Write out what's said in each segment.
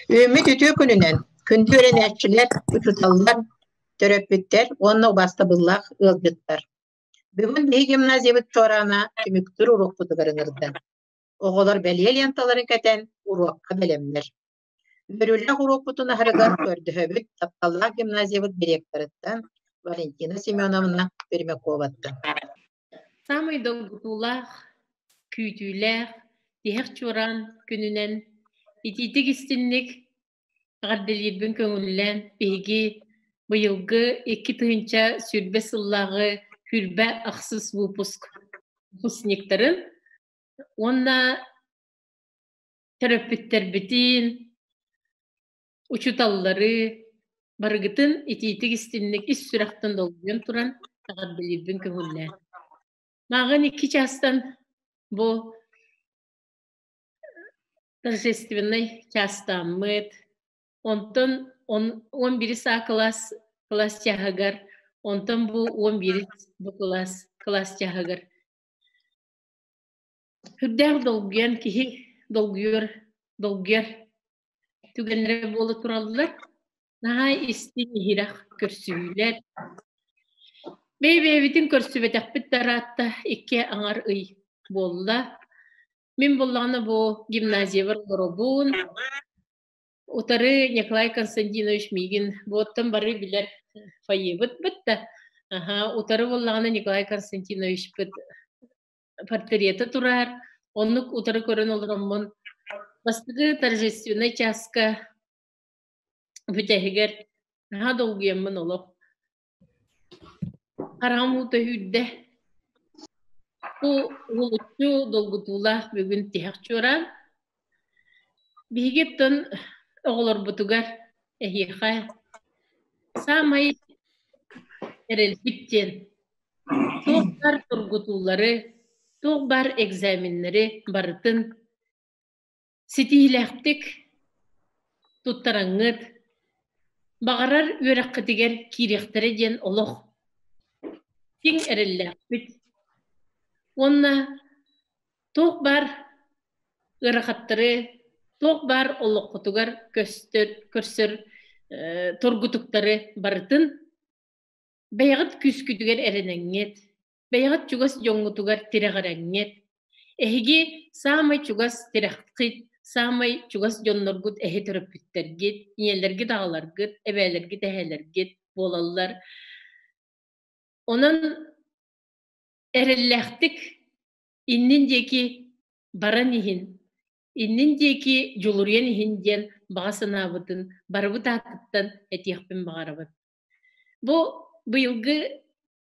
Үүммүт үтүө күнүнэн күндү үөрэнээччилэр, учууталлар, төрөппүттэр уонна убаастабыллаах ыалдьыттар! Бүгүн биһиги гимназиябыт чуораана түмүктүүр уруокпутугар ыҥырда. Оҕолор бэлиэ ленталарын кэтэн уруокка бэлэмнэр. Үөрүүлээх уруокпутун аһарыгар көрдөһөбүт тапталлаах гимназиябыт директорыттан Валентина Семеновна Пермяковаттан. Саамай долгутуулаах, күүтүүлээх, тиһэх чуораан күнүнэн итиитик истинник эҕэрдэлиирбин көҥүллээн биһиги быйылгы 2020 сыллааҕы хүрбэ ахсыс выпуск выпускниктарын уонна төрөппүттэрбитин, учууталлары барыгытын итиитик истинник ис сүрэхтэн долгуйан туран эҕэрдэлиирбин көҥүллээн. Мааҕын икки чаастан бу торжественнай чаастааммыт, онтон 11 саа кылаас кылаас чааһыгар, онтон бу 11 бу кылаас кылаас чааһыгар Сүрдээх долгуйан киһи долгуйар долгуйар түгэннэрэ буола тураллар. Наһаа истиҥ иһирэх көрсүһүүлэр. Бэйэ-бэйэбитин көрсүбэтэхпит да ыраатта, икки аҥар ый буолла. Мин буоллаҕына бу гимназиябар олоробун. Утары Николай Константинович миигин буоттан бары билэр фойебыт бытта. Аха, утары буоллаҕына Николай Константиновичпыт портрета турар, оннук утары көрөн олороммун бастакы торжественнай чааска бүтэһигэр наһаа долгуйаммын олох хараҕым уута сүүрдэ. Бу уһулуччу долгутуулаах бүгүн тиһэх чуораан. Биһиги оттон оҕолорбутугар эһиэхэ саамай эрэлбит диэн туох баар тургутуулары, туох баар экзаменнары барытын ситиһиилээхтик туттараҥҥыт, баҕарар үөрэххитигэр киириэхтэрэ диэн олох киҥ эрэллээхпит. Уонна туох баар ыарахаттары, туох баар олоххутугар көстөр, көрсөр тургутуктары барытын бэйэҕит күүскүтүгэр эрэнэҥҥит, бэйэҕит чугас дьоҥҥутугар тирэҕирэҥҥит, эһиги саамай чугас тирэххит, саамай чугас дьонноргут эһи төрөппүттэргит, ийэлэргит, аҕаларгыт, эбээлэргит, эһээлэргит буолаллар. Онон эрэллээхтик иннин диэки баран иһин, иннин диэки дьулуруйан иһин диэн баҕа санаабытын барыбыт аатыттан этиэхпин баҕарабын. Бу быйылгы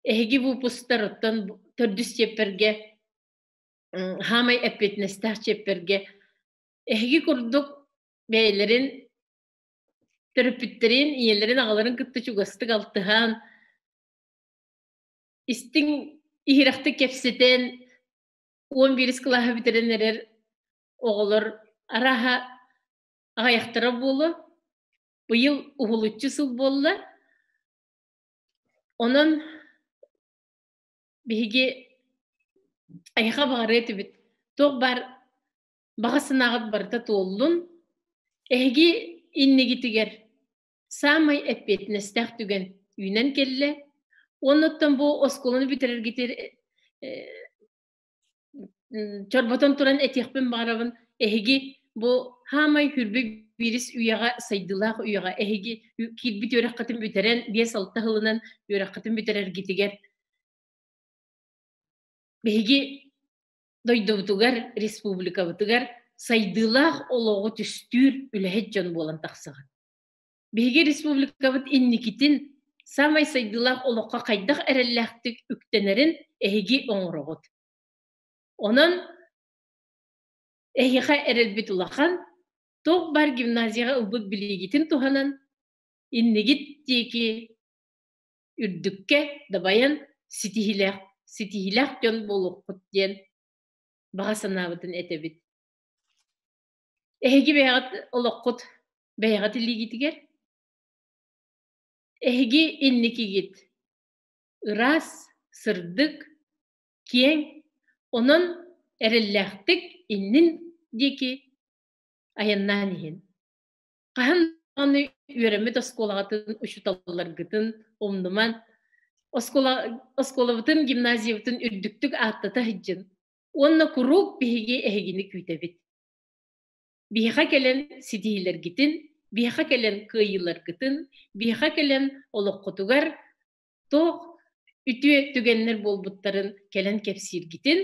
эһиги выпусктар оттон төрдүс чиэппэргэ хаамай эппиэтинэстээх чиэппэргэ эһиги курдук бэйэлэрин төрөппүттэрин, ийэлэрин, аҕаларын кытта чугастык алтыһан, истиҥ иһирэхтик кэпсэтэн, 11 кылааһы бүтэрэн эрэр оҕолор арааһа аҕыйахтара буолуо. Быйыл уһулуччу сыл буолла. Онон биһиги эһиэхэ баҕарыа этибит. Туох баар баҕа санааҕыт барыта туоллун. Эһиги иннигитигэр саамай эппиэтинэстээх түгэн үүнэн кэллэ. Уонна оттон бу оскуоланы бүтэрэргитигэр чорботон туран этиэхпин баҕарабын, эһиги бу хаамай хүрбү биирис үйэҕэ сайдыылаах үйэҕэ эһиги киирбит үөрэххитин бүтэрэн 5-6 сылынан үөрэххитин бүтэрэргитигэр биһиги дойдубутугар, республикабытыгар сайдыылаах олоҕу түстүүр үлэһит дьон буолан тахсаҕыт. Биһиги республикабыт инникитин саамай сайдыылаах олоххо хайдах эрэллээхтик үктэнэрин эһиги оҥороҕут. Онон эһиэхэ эрэлбит улахан, туох баар гимназияҕа ылбыт билиигитин туһанан, иннигит диэки үрдүккэ дабайан ситиһиилээх, ситиһиилээх дьон буолуоххут диэн баҕа санаабытын этэбит. Эһиги бэйэҕит олоххут бэйэҕит илиигитигэр. Эһиги инникигит ыраас, сырдык, киэҥ, онон эрэллээхтик иннин диэки айаннаан иһин. Хаһан даҕаны үөрэммит оскуолаҕытын, учууталларгытын умнуман, оскуола, оскуолабытын, гимназиябытын үрдүктүк ааттата сылдьын. Уонна куруук биһиги эһигини күүтэбит. Биһиэхэ кэлэн ситиһиилэргитин, биһиэхэ кэлэн кыайыыларгытын, биһиэхэ кэлэн олоххутугар туох үтүө түгэннэр буолбуттарын кэлэн кэпсииргитин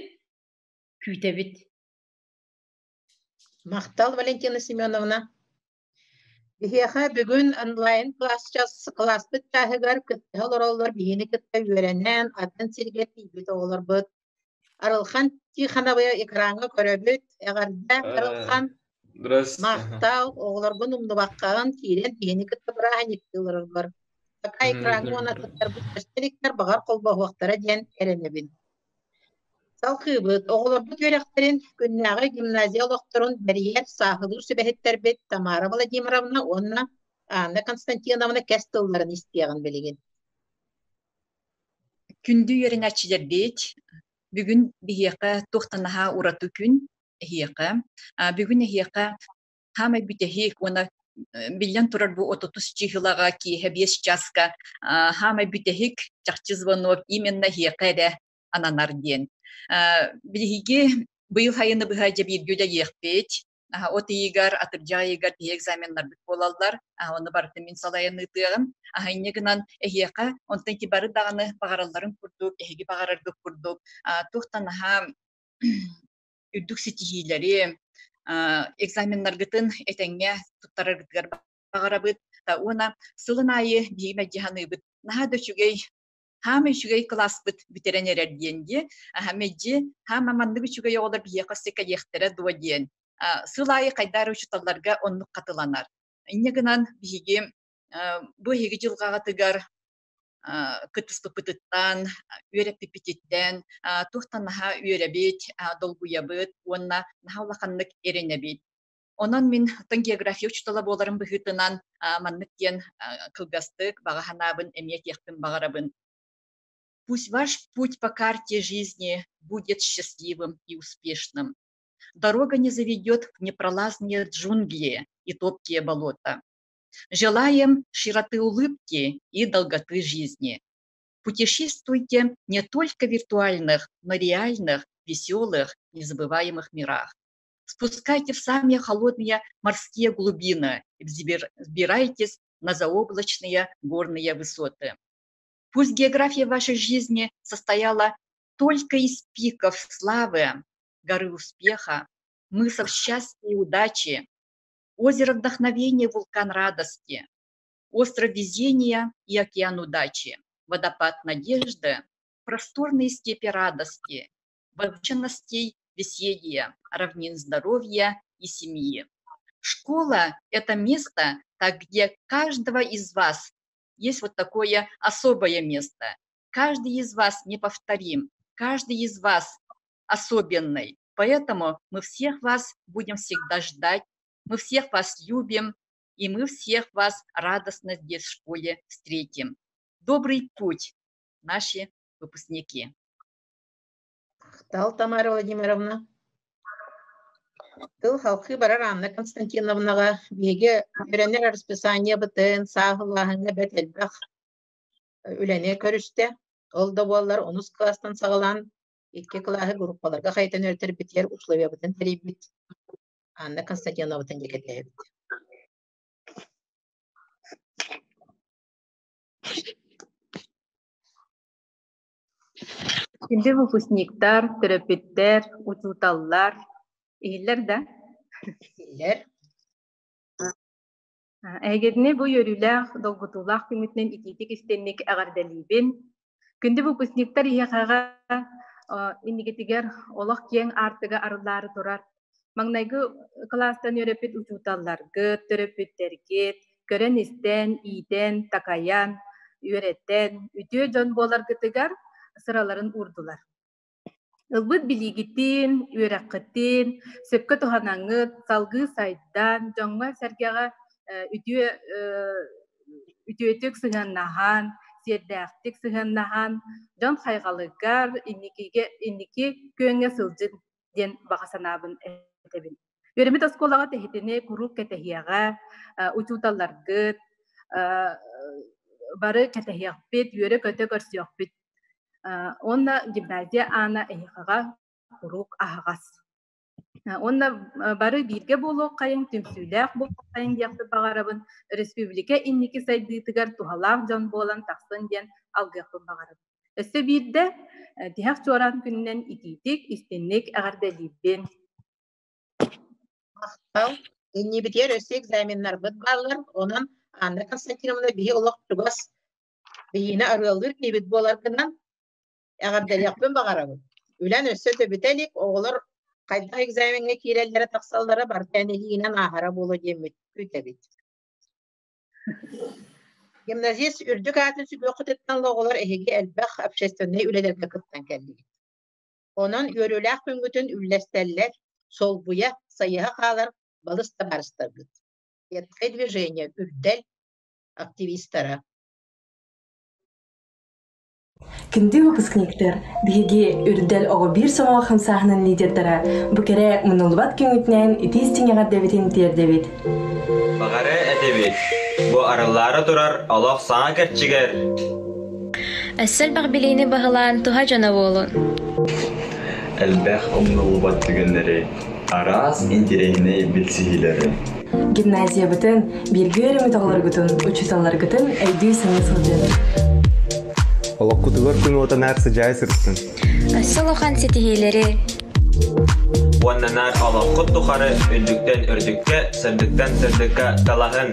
күүтэбит. Махтал, Валентина Семеновна. Биһиэхэ бүгүн онлайн класс класспыт чааһыгар кыттыһа олороллор биһини кытта үөрэнэн атын сиргэ тиийбит оҕолорбут. Арылхан Тихоновы экраҥҥа көрөбүт. Эҕэрдэ, Арылхан. Здравствуйте. Махтал, оҕолоргун умнубаккаҕын киирэн биһини кытта бырааһынньыктыы олороргор. Пока экраҥҥа уонна атыттарбыт көстө иликтэр баҕар холбоһуохтара диэн эрэнэбин. Салҕыыбыт. Оҕолорбут үөрэхтэрин күннээҕи гимназия олохторун бэрийэр сааһылыыр сүбэһиттэрбит Тамара Владимировна уонна Анна Константиновна кэс тылларын истиэҕин билигин. Күндү үөрэнээччилэрбит, бүгүн биһиэхэ туох да наһаа ураты күн эһиэхэ. Бүгүн эһиэхэ хаамай бүтэһик уонна биллэн турар бу отутус чыһылаҕа киэһэ биэс чааска хаамай бүтэһик чахчы звонок именно эһиэхэ эрэ ананар диэн. Биһиги быйыл сайыны быһа дьэ бииргэ үлэлиэхпит. От ыйыгар, атырдьах ыйыгар биһиги экзаменнарбыт буолаллар. Ону барытын мин салайан ыытыаҕым. Инньэ гынан эһиэхэ онтон ити бары даҕаны баҕаралларын курдук, эһиги баҕараргыт курдук туох да наһаа үрдүк ситиһиилэри, экзаменнаргытын этэҥҥэ туттараргытыгар баҕарабыт. Уонна сылын аайы биһиги мэлдьи саныыбыт, наһаа да үчүгэй хаама үчүгэй кылааспыт бүтэрэн эрэр диэн дии. Мэлдьи хаама маннык үчүгэй оҕолор биһиэхэ өссө кэлиэхтэрэ дуо диэн. Сыл аайы хайдаар учууталларга оннук хатыланар. Инньэ гынан биһиги бу эһиги дьылҕаҕытыгар кыттыспыппытыттан, үөрэппиппититтэн туохтан наһаа үөрэбит, долгуйабыт уонна наһаа улаханнык эрэнэбит. Онон мин оттон география учуутала буоларым быһыытынан маннык диэн кылгастык баҕа санаабын эмиэ этиэхпин баҕарабын. Пусть ваш путь по карте жизни будет счастливым и успешным. Дорога не заведет в непролазные джунгли и топкие болота. Желаем широты улыбки и долготы жизни. Путешествуйте не только в виртуальных, но реальных, веселых, незабываемых мирах. Спускайте в самые холодные морские глубины и взбирайтесь на заоблачные горные высоты. Пусть география вашей жизни состояла только из пиков славы, горы успеха, мысов счастья и удачи, озеро вдохновения, вулкан радости, остров везения и океан удачи, водопад надежды, просторные степи радости, возвышенностей веселья, равнин здоровья и семьи. Школа – это место, так, где каждого из вас есть вот такое особое место. Каждый из вас неповторим, каждый из вас особенный. Поэтому мы всех вас будем всегда ждать, мы всех вас любим, и мы всех вас радостно здесь в школе встретим. Добрый путь, наши выпускники. Махтал, Тамара Владимировна. Тыл халқы барар Анна Константиновнаҕа биһиги үөрэнэр расписаниебытын сааһылааһыҥҥа бэрт элбэх үлэни көрүстэ. Ол да буоллар онус кылаастан саҕалаан икки кылааһы группаларга хайытан үөрэтэрбитигэр условиябытын тэрийбит Анна Константиновнабытын дьэкэтэһэбит. Күндү выпускниктар, төрөппүттэр, учууталлар, иһиллэр да? Иһиллэр. Эһигитини бу үөрүүлээх, долгутуулаах күҥҥүтүнэн итиитик истинник эҕэрдэлиибин. Күндү выпускниктар иһиэхэҕэ инникитигэр олох киэҥ аартыга арыллаары турар. Маҥнайгы кылаастан үөрэппит учууталларгыт, төрөппүттэргит көрөн-истэн, иитэн, такайан, үөрэтэн, үтүө дьон буоларгытыгар сыраларын уурдулар. Ылбыт билиигитин, үөрэххитин сөпкө туһанаҥҥыт, салгыы сайдан, дьоҥҥо-сэргэҕэ үтүө үтүөтүк сыһыаннаһан, сиэрдээхтик сыһыаннаһан, дьон хайҕалыгар инникигэ инники күөҥҥэ сылдьын диэн баҕа санаабын этэбин. Үөрэммит оскуолаҕа тэһитини куруук кэтэһиэҕэ, учууталларгыт бары кэтэһиэхпит, үөрэ-көтө көрсүөхпүт. Уонна гимназия аана эһиэхэҕэ куруук аһаҕас. Уонна бары бииргэ буолуоххайыҥ, түмсүүлээх буолуоххайыҥ диэхпин баҕарабын. Республика инники сайдыытыгар туһалаах дьон буолан тахсын диэн алгыахпын баҕарабын. Өссө биирдэ тиһэх чуораан күнүнэн итиитик, истинник эҕэрдэлиибин. Махтал. Иннибитигэр өссө экзаменнарбыт бааллар. Онон Анна Константиновна биһи олох чугас биһиини арыаллыыр киһибит буоларгынан эҕэрдэлиэхпин баҕарабын. Үлэн өссө төбүтэ илик, оҕолор хайдах экзамеҥҥа киирэллэрэ тахсаллара барыта эн илиинэн ааһара буолуо диэммит күүтэбит. Гимназист үрдүк аатын сүгүөххүтүттэн оҕолор эһиги элбэх общественнай үлэлэргэ кыттан кэллигит. Онон үөрүүлээх күҥҥүтүн үллэстэллэр, солбуйа, сайыһа хаалар балыс табаарыстаргыт. Детское движение үрдэл активистара. Күндү выпускниктар, биһиги Үрдэл оҕо биир сомоҕо хамсааһынын лидердара бу кэрэ мунуллубат күҥҥүтүнэн итии истиҥ эҕэрдэбитин тиэрдэбит. Баҕары этэбит, бу арыллаары турар олох саҥа кэрчигэр Өссө элбэх билиини баһылаан туһа дьоно буолун. Элбэх умнуллубат түгэннэри, араас интэриэһинэй билсиһиилэри. Гимназиябытын, бииргэ үөрэммит оҕолоргутун, учууталларгытын өйдүү-саныы сылдьын. Олоххутугар күн уота наар сыдьаай сырыттын. Өссө улахан ситиһиилэри. Уонна наар олоххут тухары үрдүктэн үрдүккэ, сырдыктан сырдыкка талаһын.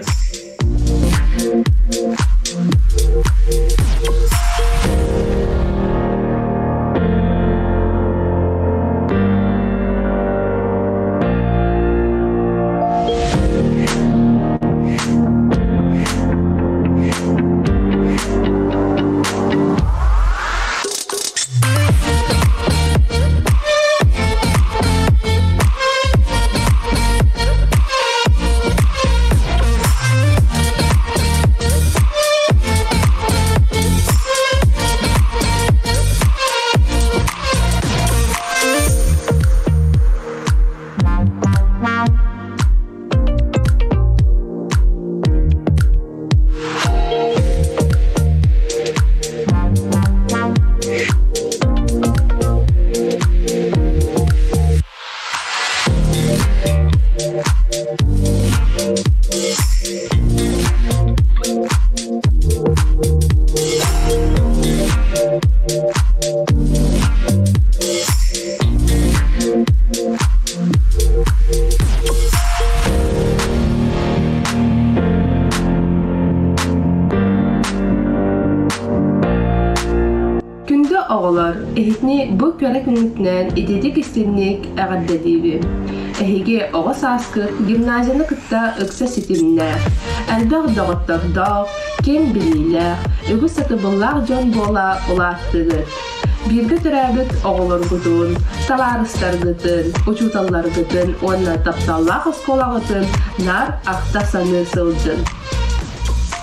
Күндү оҕолор, эһитини бу кэрэ күнүтүнэн ититик истинник эҕэрдэлиибин. Эһиги оҕо сааскыт гимназияны кытта ыкса ситимнээх, элбэх доҕоттордоох, киэҥ билиилээх, үгүс сатабыллаах дьон буола улааттыгыт. Бииргэ төрөөбүт оҕолоргутун, табаарыстаргытын, учууталларгытын уонна тапталлаах оскуолаҕытын наар ахта-саныы сылдьын.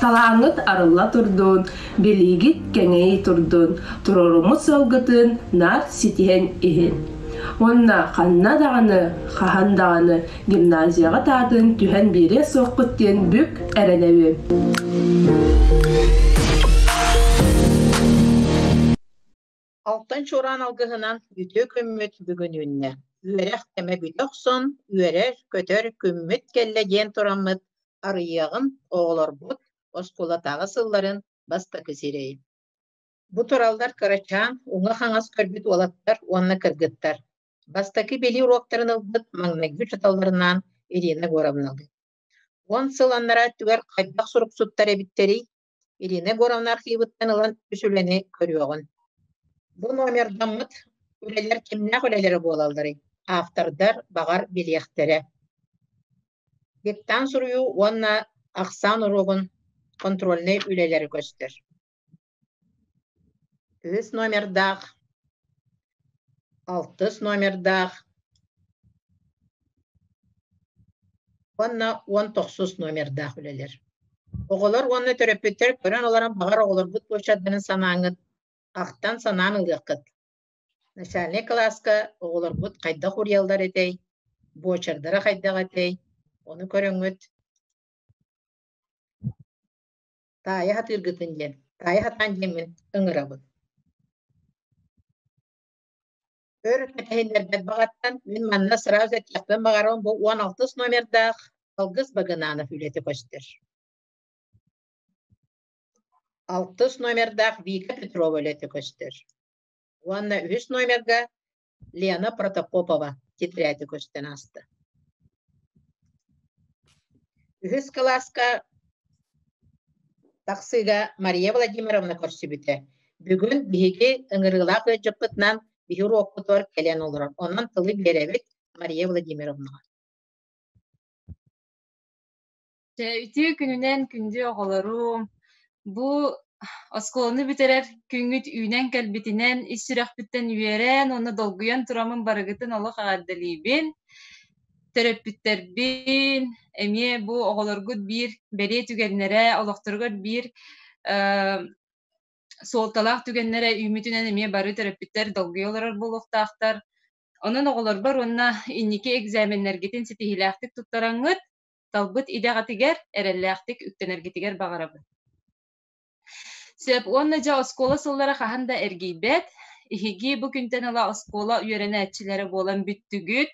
Талааҥҥыт арылла турдун, билиигит кэҥии турдун, туруоруммут сыалгытын наар ситиһэн иһин. Уонна ханна даҕаны, хаһан даҕаны гимназияҕа таатын түһэн биэриэ суоххут диэн бүк эрэнэбин. Алтан чуораан алгыһынан үтүө күммүт бүгүн үүннэ. Үөрэх кэмэ бүтэ охсон, үөрэр, көтөр күммүт кэллэ диэн тураммыт арыйыаҕын оҕолорбут оскуолатааҕы сылларын бастакы сирэйин. Бу тураллар кырачаан, уҥа-хаҥас көрбүт уолаттар уонна кыргыттар. Бастакы билии уруоктарын ылбыт маҥнайгы учууталларынаан Ирина Егоровналыын. Уон сыл анараа өттүгэр хайдах суруксуттар эбиттэрий? Ирина Егоровна архивыттан ылан үс үлэни көрүөҕүн. Бу номердаммыт үлэлэр кимнээх үлэлэрэ буолалларый? Автордар баҕар билиэхтэрэ. Диктант суруйуу уонна ахсаан уруогун контрольнай үлэлэри көстөр. Үһүс номердаах, алтыс номердаах уонна уон тохсус номердаах үлэлэр. Оҕолор уонна төрөппүттэр көрөн олорон баҕар оҕолорбут площадьдарын санааҥҥыт ахтан санаан ылыаххыт. Начальнай кылааска оҕолорбут хайдах уруйаллар этэй? Буочардара хайдах этэй? Ону көрөҥҥүт таайа сатыыргытын диэн, таайа сатаан диэммин ыҥырабын. Өр кэтэһиннэрбэт баҕаттан мин манна сразу этиэхпин баҕарабын бу 16 номердаах Алгыс Багынанов үлэтэ көстөр. Алтыс номердаах Вика Петрова үлэтэ көстөр. Уонна үһүс номерга Лена Протопопова тетради көстөн ааста. Үһүс кылааска тахсыыга Мария Владимировна көрсүбүтэ. Бүгүн биһиги ыҥырыылаах ыалдьыппытынан биһи уруокпутугар кэлэн олорор. Онон тылы биэрэбит Мария Владимировнаҕа. Дьэ, үтүө күнүнэн күндү оҕолорум! Бу оскуоланы бүтэрэр күҥҥүт үүнэн кэлбитинэн ис сүрэхпиттэн үөрэн уонна долгуйан тураммын барыгытын олох эҕэрдэлиибин. Төрөппүттэрбин эмиэ бу оҕолоргут биир бэлиэ түгэннэрэ, олохторугар биир суолталаах түгэннэрэ үүммүтүнэн эмиэ бары төрөппүттэр долгуйа олорор буолуохтаахтар. Онон оҕолорбор уонна инники экзаменнэргитин ситиһиилээхтик туттараҥҥыт, талбыт идэҕитигэр эрэллээхтик үктэнэргитигэр баҕарабын. Сөп уонна дьэ оскуола сыллара хаһан да эргийбэт. Иһиги бу күнтэн ыла оскуола үөрэнээччилэрэ буолан бүттүгүт.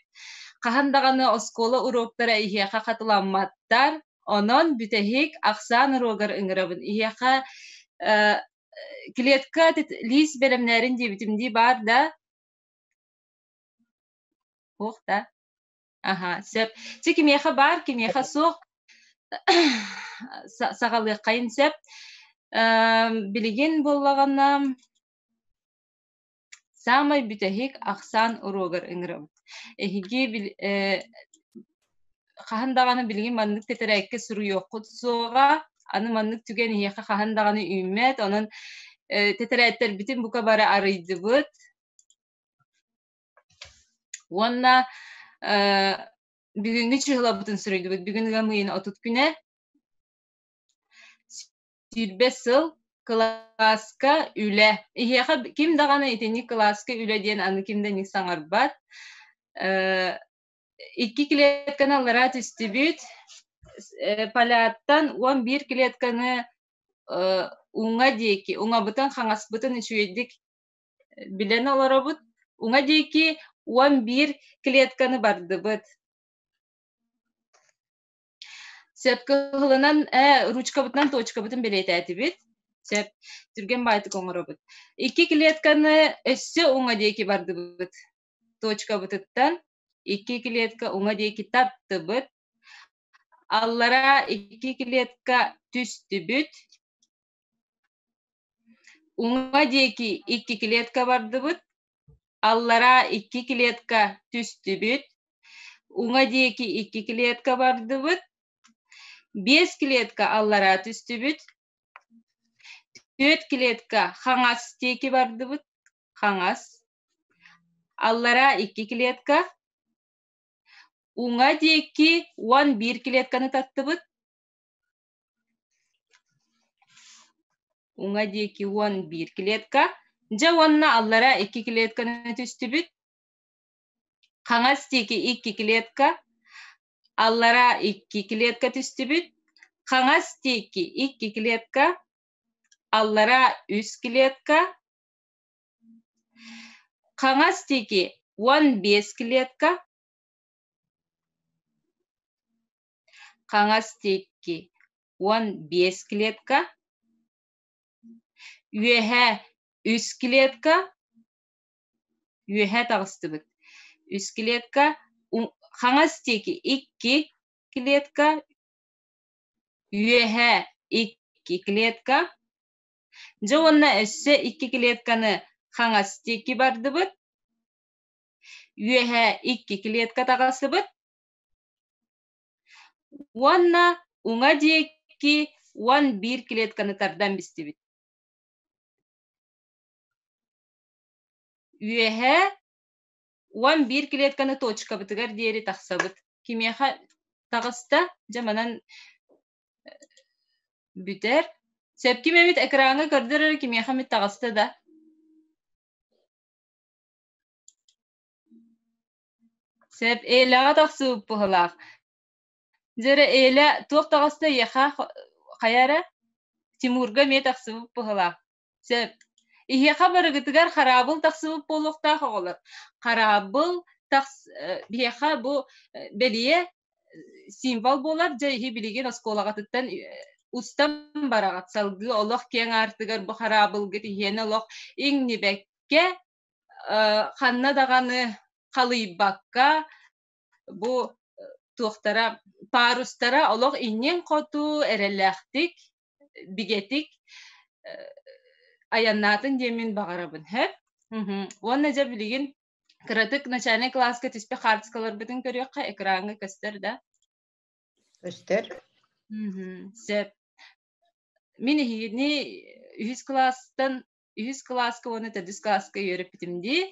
Хаһан даҕаны оскуола уруоктара иһиэхэ хатыламматтар. Онон бүтэһик ахсаан уруогар ыҥырабын. Иһиэхэ э, клетка лиис бэлэмнээрин диэбитим дии баар да? Суох да? Аха, сөп. Чи кимиэхэ баар, кимиэхэ суох саҕалыаххайын сөп. Билигин буоллаҕына саамай бүтэһик ахсаан уруогар ыҥырабыт. Эһиги хаһан даҕаны билигин маннык тэтэрээккэ суруйуоххут суоҕа. Аны маннык түгэн эһиэхэ хаһан даҕаны үүммэт. Онон тэтэрээттэрбитин бука бары арыйдыбыт. Уонна бүгүҥҥү чыһылабытын суруйдубут. Бүгүн ыам ыйын 30 күнэ. 20 сыл кылааска үлэ. Иһиэхэ ким даҕаны итинник кылааска үлэ диэн аны ким да ник саҥарбат. Икки клетканы аллараа түстүбүт. Поляттан 11 клетканы уҥа диэки, уҥабытын хаҥаспытын үчүгэйдик билэн олоробут. Уҥа диэки 11 клетканы бардыбыт. Сөп кыһылынан ручкабытынан точкабытын бэлиэтээтибит. Сөп түргэн баайтык оҥоробут. Икки клетканы өссө уҥа диэки бардыбыт. Точкабытыттан икки клетка уҥа диэки таттыбыт. Аллараа икки клетка түстүбүт. Уҥа диэки икки клетка бардыбыт, аллараа икки клетка түстүбүт, уҥа диэки икки клетка бардыбыт, биэс клетка аллараа түстүбүт, түөрт клетка хаҥас диэки бардыбыт, хаҥас, аллараа икки клетка, уҥа диэки 11 клетканы таттыбыт, Уҥа диэки 11 клетка. Дьэ уонна аллара икки клетканы түстүбүт. Хаҥас диэки икки клетка. Аллара икки клетка түстүбүт. Хаҥас диэки икки клетка. Аллара үс клетка. Хаҥас диэки 15 клетка. Хаҥас диэки 15 клетка, үөһэ үс клетка, үөһэ таҕыстыбыт. Үс клетка, хаҥас диэки икки клетка, үөһэ икки клетка. Дьэ уонна өссө икки клетканы хаҥас диэки бардыбыт. Үөһэ икки клетка таҕыстыбыт. Уонна уҥа диэки 11 клетканы тардан бистибит. Үөһэ 11 клетканы точкабытыгар диэри тахсабыт. Кимиэхэ таҕыста? Дьэ манан бүтэр. Сөп ким эмит экраҥҥа көрдөр эрэ кимиэхэ эмит таҕыста да? Сөп, Элэҕэ тахсыбыт быһыылаах. Дьэрэ Эля туох таҕыста эйиэхэ хайа эрэ? Тимурга эмиэ тахсыбыт быһыылаах. Сөп. Иһиэхэ барыгытыгар хараабыл тахсыбыт буолуохтаах оҕолор. Хараабыл тахс биһиэхэ бу бэлиэ символ буолар. Дьэ иһи билигин оскуолаҕытыттан устан бараҕыт. Салгыы олох киэҥ аартыгар бу хараабылгыт иһиэнэ олох иҥнибэккэ ханна даҕаны халыйбакка бу туохтара парустара олох иннин хоту эрэллээхтик бигэтик айаннаатын диэммин баҕарабын һэ уонна дьэ билигин кыратык начальнай кылааска түспэ хаартыскаларбытын көрүөххэ экраҥҥа көстөр да көстөр сөп мин эһигини үһүс кылаастан үһүс кылааска уонна төрдүс кылааска үөрэппитим дии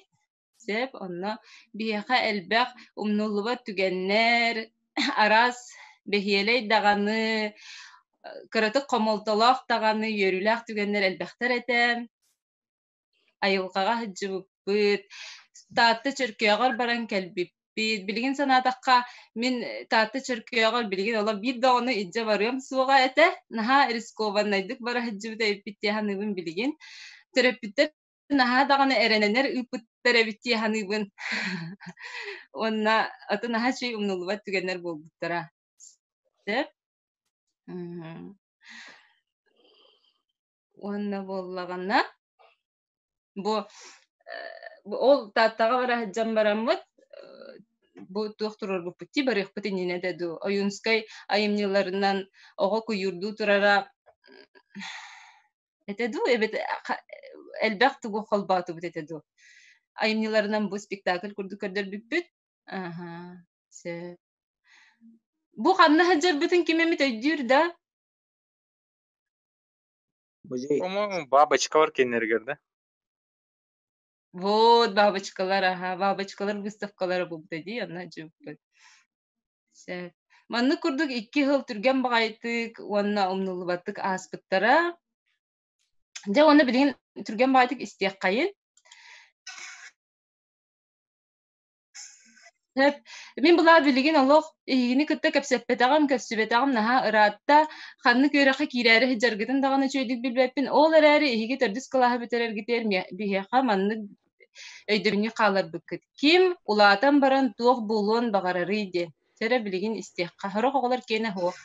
Сөп, онно биһиэхэ элбэх умнуллубат түгэннэр, араас бэһиэлэй даҕаны, кыратык хомолтолоох даҕаны үөрүүлээх түгэннэр элбэхтэр этэ. Айылҕаҕа сылдьыбыппыт, Таатта Чөркөөҕөр баран кэлбиппит. Билигин санаатахха, мин Таатта Чөркөөҕөр билигин олох биир да оҕону илдьэ барыам суоҕа этэ. Наһаа рискованнайдык бара сылдьыбыт эбиппит дии саныыбын билигин. Төрөппүттэр наһаа даҕаны эрэнэнэр ыыппыттар эбит дии саныыбын. Уонна аты наһаа үчүгэй умнуллубат түгэннэр буолбуттара. Сөп. Уонна буоллаҕына бу ол Тааттаҕа бара сылдьан бараммыт бу туох туруорбуппут дии барыахпыт иннинэ да дуу Ойуунскай айымньыларынан оҕо куйуурдуу турара Этэ дуу эбэтэ элбэх тугу холбоотубут этэ дуу? Айымньыларынан бу спектакль курдук көрдөрбүппүт. Аха, сөп. Бу ханна сылдьарбытын ким эмит өйдүүр да? Музей. По-моему, бабочкалар кинилэригэр да? Вот, бабочкалар, аха, бабочкалар выставкалара буолбута дии, онно дьыбыппыт. Сөп. Маннык курдук икки сыл түргэн баҕайытык уонна умнуллубаттык ааспыттара. Дьэ уонна билигин түргэн баҕайытык истиэххэйин. Сөп. Мин былаа билигин олох эһигини кытта кэпсэппэтэҕим, көрсүбэтэҕим наһаа ыраатта. Ханнык үөрэххэ киирээри сылдьаргытын даҕаны үчүгэйдик билбэппин. Ол эрээри эһиги төрдүс кылааһы бүтэрэргитигэр биһиэхэ маннык өйдөбүнньүк хаалларбыккыт. Ким улаатан баран туох буолуон баҕарарый диэн. Чэ билигин истиэххэ. Сорох оҕолор киэнэ суох.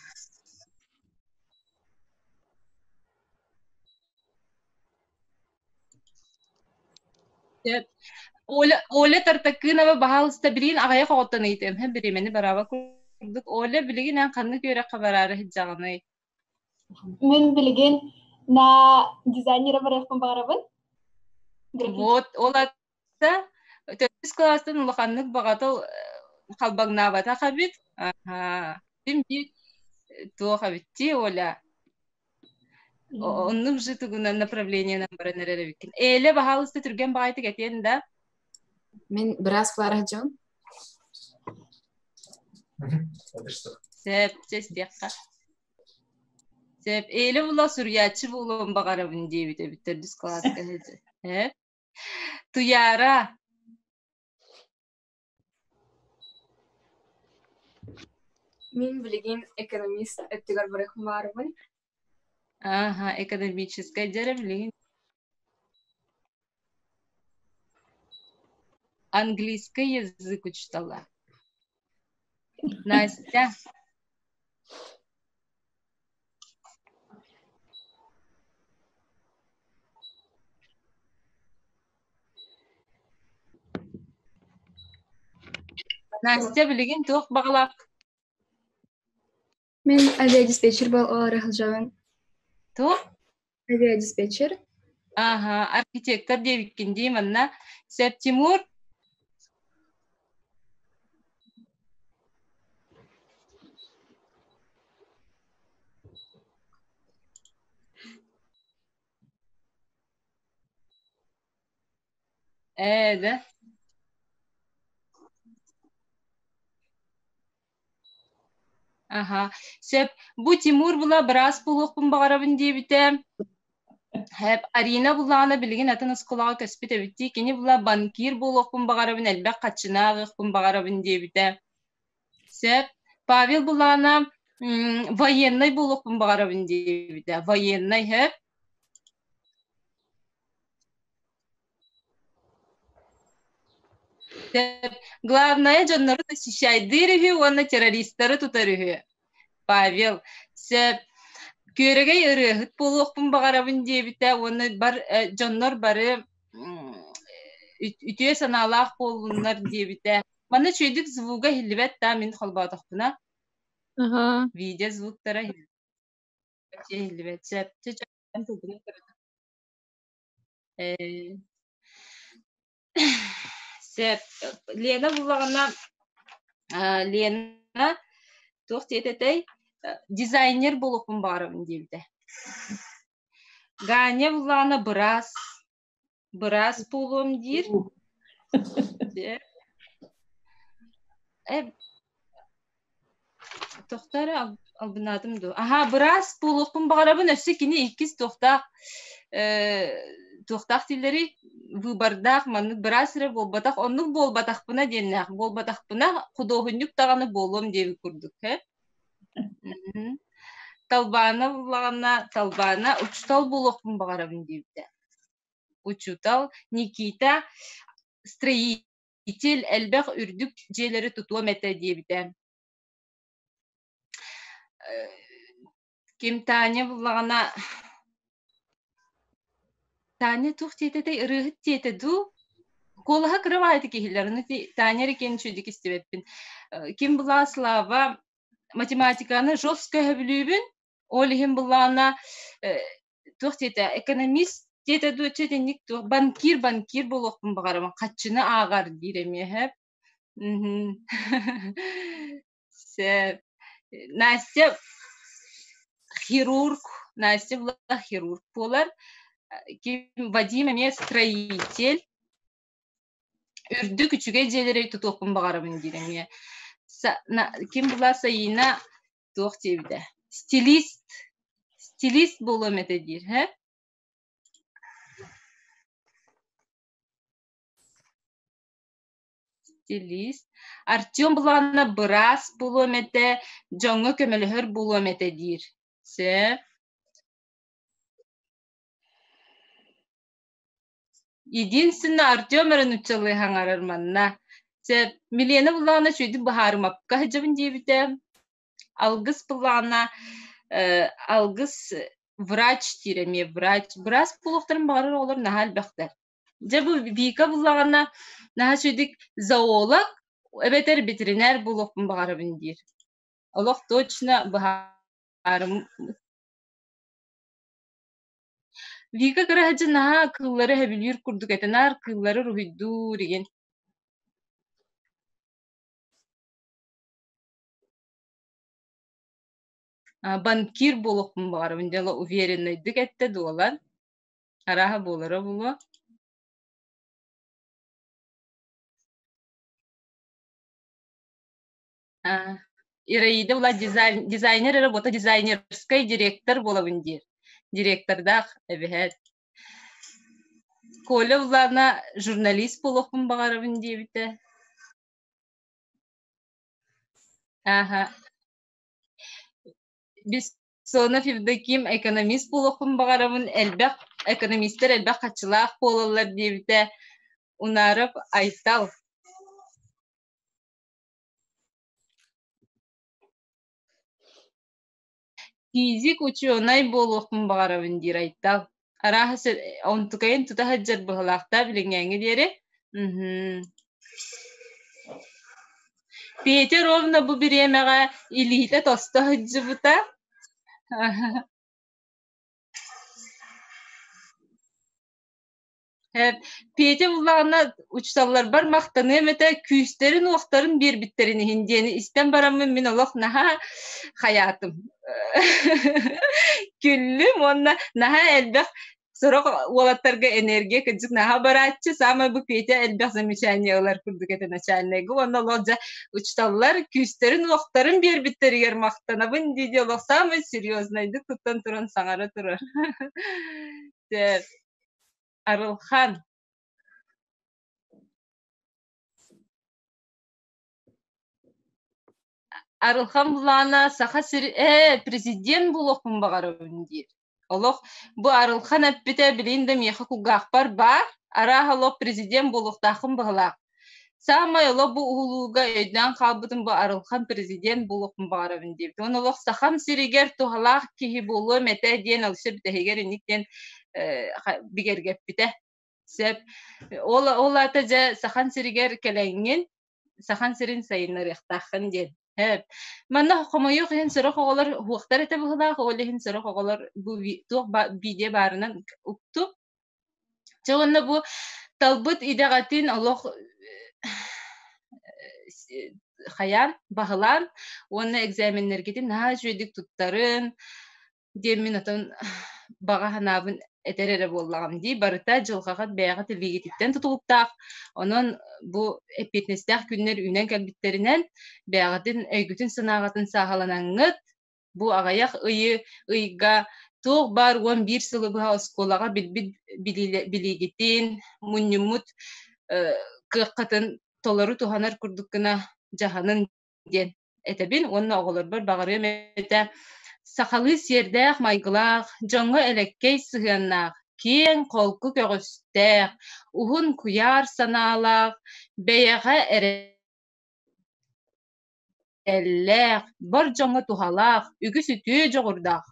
Сөп. Оля, Оля Тартакынова, баһаалыста, билигин аҕыйах оҕоттон ыйытыам. Һэ, бириэмэни бараба курдук. Оля, билигин эн ханнык үөрэххэ бараары сылдьаҕыный? Мин билигин на дизайнера барыахпын баҕарабын. Вот, ол атта төрдүс кылаастан улаханнык баҕата халбаҥнаабатах эбит. Аха. Ким биир туох эбит дии, Оля? Оннук же тугунан направлениенан баран эрэр эбиккин. Эле, баһаалыста түргэн баҕайытык этиэн да. Мин быраас Клара Дьон. Сөп, чэстиэххэ. Сөп, Эле була суруйааччы буолуон баҕарабын диэбит эбит төрдүс кылааска. Э? Туяра. Мин билигин экономист өттүгэр барыахпын баҕарабын. Ааха, экономическай дьэрэ билигин. Английский язык учтала. Настя. Настя билигин туох баҕалаах? Мин авиадиспетчер буолаары сылдьабын. Туох? Авиадиспетчер. Ааха, архитектор диэбиккин дии манна. Сөп, Тимур? Ээ да. Аха. Сөп. Бу Тимур була быраас буолуохпун баҕарабын диэбитэ. Хэп, Арина буллаҕына билигин атын оскуолаҕа көспүт эбит дии. Кини була банкир буолуохпун баҕарабын, элбэх хаччыны ааҕыахпын баҕарабын диэбитэ. Сөп. Павел буллаҕына военнай буолуохпун баҕарабын диэбитэ. Военнай, хэп. Главное дьоннору защищайдыыр үһү уонна террористары тутар үһү. Павел, сөп. Күөрэгэй ырыаһыт буолуохпун баҕарабын диэбитэ уонна бар дьоннор бары үтүө санаалаах буоллуннар диэбитэ. Манна үчүгэйдик звуга иһиллибэт да мин холботохпуна. Видео звуктара иһиллибэт. Сөп. Сөп. Лена буллаҕына, Лена туох диэтэтэй? Дизайнер буолуохпун баҕарабын диэбитэ. Ганя буллаҕына быраас, быраас буолуом диир. Тохтоо эрэ албыннаатым дуу. Аһаа, быраас буолуохпун баҕарабын, өссө кини иккис туохтаах туохтаах дииллэрий выбордаах маннык быраас эрэ буолбатах, оннук буолбатахпына диэннээх, буолбатахпына худуоһунньук даҕаны буолуом диэбит курдук э. Талбаана буллаҕына, Талбаана учуутал буолуохпун баҕарабын диэбитэ. Учуутал Никита строитель Итил элбэх үрдүк дьиэлэри тутуом этэ диэбитэ. Ким Таня буллаҕына Таня туох диэтэтэй ырыаһыт диэтэ дуу? Куолаһа кыра баҕайытык иһиллэр, ону Таня эрэ киэн үчүгэйдик истибэппин. Ким буллаҕа Слава математиканы жестко өһөбүлүүбүн, Ол иһин былаана туох диэтэ, экономист диэтэ дуу, чэ итинник туох банкир банкир буолуохпун баҕарабын, хаччыны ааҕар диир эмиэ сөп. Сөп. Настя хирург, Настя была хирург буолар. Ким Вадим эмиэ строитель. Үрдүк үчүгэй дьиэлэри тутуохпун баҕарабын диир эмиэ. Ким была Саина туох диэбитэ стилист стилист буолуом этэ диир һэ стилист Артем былаана быраас буолуом этэ дьоҥҥо көмөлөһөр буолуом этэ диир сөп Единственно Артем эрэ нууччалыы хаҥарар манна. Сөп, Милена буллаҕына үчүгэйдик быһаарымапка сылдьабын диэбитэ. Алгыс буллаҕына Алгыс врач диир эмиэ врач. Быраас буолуохтарын баҕарар оҕолор наһаа элбэхтэр. Дьэ бу Вика буллаҕына наһаа үчүгэйдик зоолог эбэтэр ветеринар буолуохпун баҕарабын диир. Олох точно быһаарым Вика кыра сылдьан наһаа кыыллары сөбүлүүр курдук этэ, наар кыыллары уруһуйдуур игин. Банкир буолуохпун баҕарабын дьэ увереннайдык эттэ дуолан, арааһа буолара буолуо. Ираида была дизайнер работа дизайнерскай директор буолабын диир. Директордаах эбэһээт. Коля Влана журналист буолуохпун баҕарабын диэбитэ. Ааха. Бессонов Евдоким экономист буолуохпун баҕарабын, элбэх экономистар элбэх хаччылаах буолаллар диэбитэ. Унаров Айтал. Физик учуонай буолуохпун баҕарабын диир Айтал. Арааһа онтукайын тута сылдьар быһыылаахтаа билиҥҥээҥҥи диэри. Мм. Петя ровно бу бириэмэҕэ илиитэ тосто сылдьыбыта. Петя буллаҕына учууталларбар махтаныам этэ, күүстэрин-уохтарын биэрбиттэрин иһин диэни истэн бараммын мин олох наһаа хайаатым. Күллүм уонна наһаа элбэх сорох уолаттарга энергия кырдьык наһаа барааччы, саамай бу Петя элбэх замечание ылар курдук этэ начальнайга уонна олох дьэ учууталлар күүстэрин-уохтарын биэрбиттэригэр махтанабын дии-дии олох саамай серьезнайдык туттан туран саҥара турар. Арылхан. Арылхан былаана Саха сир ээ президент буолуохпун баҕарабын диир. Олох бу Арылхан эппитэ билигин да миэхэ кулгаахпар баар, арааһа олох президент буолуохтааххын быһылаах. Саамай олох бу уһулууга өйдөөн хаалбытым бу Арылхан президент буолуохпун баҕарабын диэбит. Уонна олох Сахам сиригэр туһалаах киһи буолуом этэ диэн өссө бүтэһигэр инник диэн бигэргэппитэ. Сөп. Ол, ол аата дьэ Сахан сиригэр кэлэҥҥин Сахан сирин сайыннарыахтааххын диэн. Сөп. Манна хомойуох иһин сорох оҕолор уһуохтар этэ быһыылаах, ол иһин сорох оҕолор бу туох видео баарынан укту. Чэ уонна бу талбыт идэҕитин олох хайаан, баһылаан уонна экзаменнэргитин наһаа үчүгэйдик туттарын, диэммин отон баҕа санаабын этэр эрэ буоллаҕым дии. Барыта дьылҕаҕыт бэйэҕит илиигититтэн тутулуктаах. Онон бу эппиэтинэстээх күннэр үүнэн кэлбиттэринэн бэйэҕитин өйгүтүн-санааҕытын сааһыланаҥҥыт бу аҕыйах ыйы ыйга туох баар 11 сылы быһа оскуолаҕа билбит билиигитин, мунньуммут кыаххытын толору туһанар курдук гына дьаһанын диэн этэбин уонна оҕолорбор баҕарыам этэ сахалыы сиэрдээх майгылаах, дьоҥҥо элэккэй сыһыаннаах, киэҥ холку көҕүстээх, уһун куйаар санаалаах, бэйэҕэ эрэллээх, бар дьоҥҥо туһалаах, үгүс үтүө дьоҕурдаах,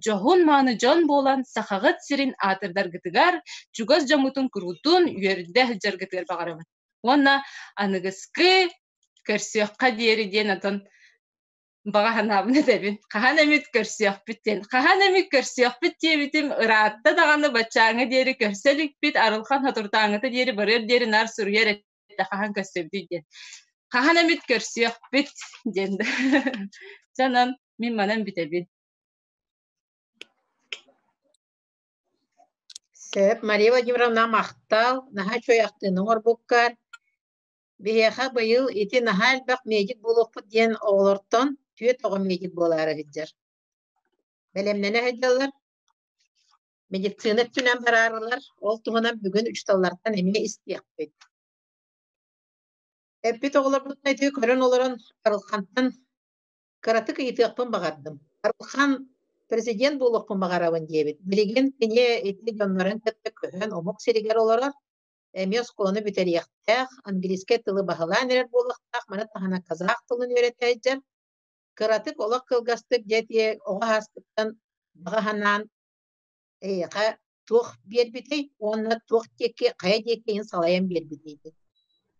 дьоһун мааны дьон буолан Сахаҕыт сирин аатырдаргытыгар, чугас дьоҥҥутун куруутун үөрдэ сылдьаргытыгар баҕарабын. Уонна аныгыскы көрсүөххэ диэри диэн отон баҕа санаабын этэбин. Хаһан эмит көрсүөхпүт диэн. Хаһан эмит көрсүөхпүт диэбитим ыраатта даҕаны баччааҥҥа диэри көрсө иликпит, Арылхан соторутааҥҥыта диэри барыар диэри наар суруйар этэ хаһан көрсөбүтүй диэн. Хаһан эмит көрсүөхпүт диэн. Дьэ онон мин манан бүтэбин. Сөп, Мария Владимировна махтал, наһаа үчүгэй ахтыыны оҥорбуккар. Биһиэхэ быйыл ити наһаа элбэх медик буолуохпут диэн оҕолортон түөрт оҕо медик буолаары сылдьар. Бэлэмнэнэ сылдьаллар. Медицина өттүнэн бараарылар. Ол туһунан бүгүн учууталлартан эмиэ истиэхпит. Эппит оҕолорбутун ити көрөн олорон Арылхантан кыратык ыйытыахпын баҕардым. Арылхан президент буолуохпун баҕарабын диэбит. Билигин кини ити дьоннорун кытта көһөн омук сиригэр олорор. Эмиэ оскуоланы бүтэриэхтээх, английскай тылы баһылаан эрэр буолуохтаах, маны таһынан казах тылын үөрэтэ сылдьар. Кыратык олох кылгастык дьэ оҕо ааспыттан баҕа санаан эйиэхэ туох биэрбитэй уонна туох диэки хайа диэки иһин салайан биэрбитэй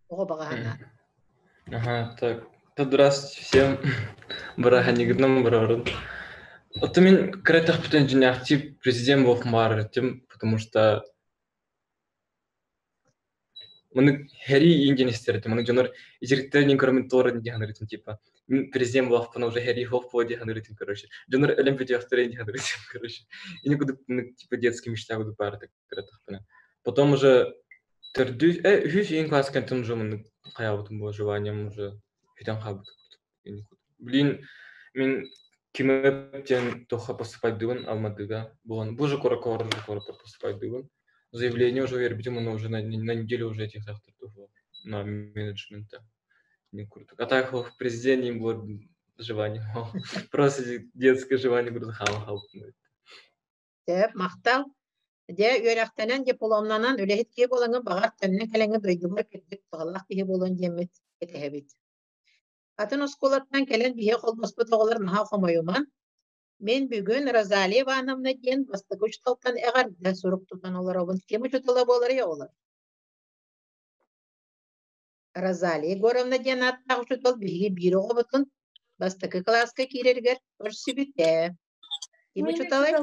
оҕо баҕа санаан. Ага, так. Здравствуйте всем. Бырааһынньыгытынан барабын. Оттон мин кыра этахпытын дьиҥнээхтии президент буолуохпун баҕарар этим, потому что Маны Хэри иин истэр этим. Маны дьоннор итириктэр көрөмүн туора дии саныыр этим типа. Мин президент буоллахпына уже Хэри хоп дии саныыр этим короче. Дьоннор өлөн бүтүөхтэрэ дии саныыр этим короче. И никуда типа детский мечта кудук баар кыратахпына. Потом уже төрдүс, үһүс иин класс кэнтэн уже маны хайаабытым было желанием уже бүтэн хаалбыт. Блин, мин кимэп диэн туохха поступайдыыбын Алматыга. Буолан бу же куоракка уже куоракка поступайдыыбын. Заявление уже вербитим, оно уже на неделю уже этих на менеджмента. Не круто. А так в президенте им было желание. Просто детское желание курдук хаал Сөп, махтал. Дьэ, үөрэхтэнэн, дипломнанан үлэһит киһи буолаҥҥын баҕар төннөн кэлэҥҥин дойдубар кырдьык туһалаах киһи буолуон диэммит кэтэһэбит. Атын оскуолаттан кэлэн биһиги холбоспут оҕолор наһаа хомойуман. Мин бүгүн Розалия Ивановна диэн бастакы учууталтан эҕэрдэ сурук тутан олоробун. Ким учуутала буоларый оҕолор? Розалия Егоровна диэн ааттаах учуутал биһиги биир оҕобутун бастакы кылааска киирэригэр көрсүбүтэ. Ким учууталый?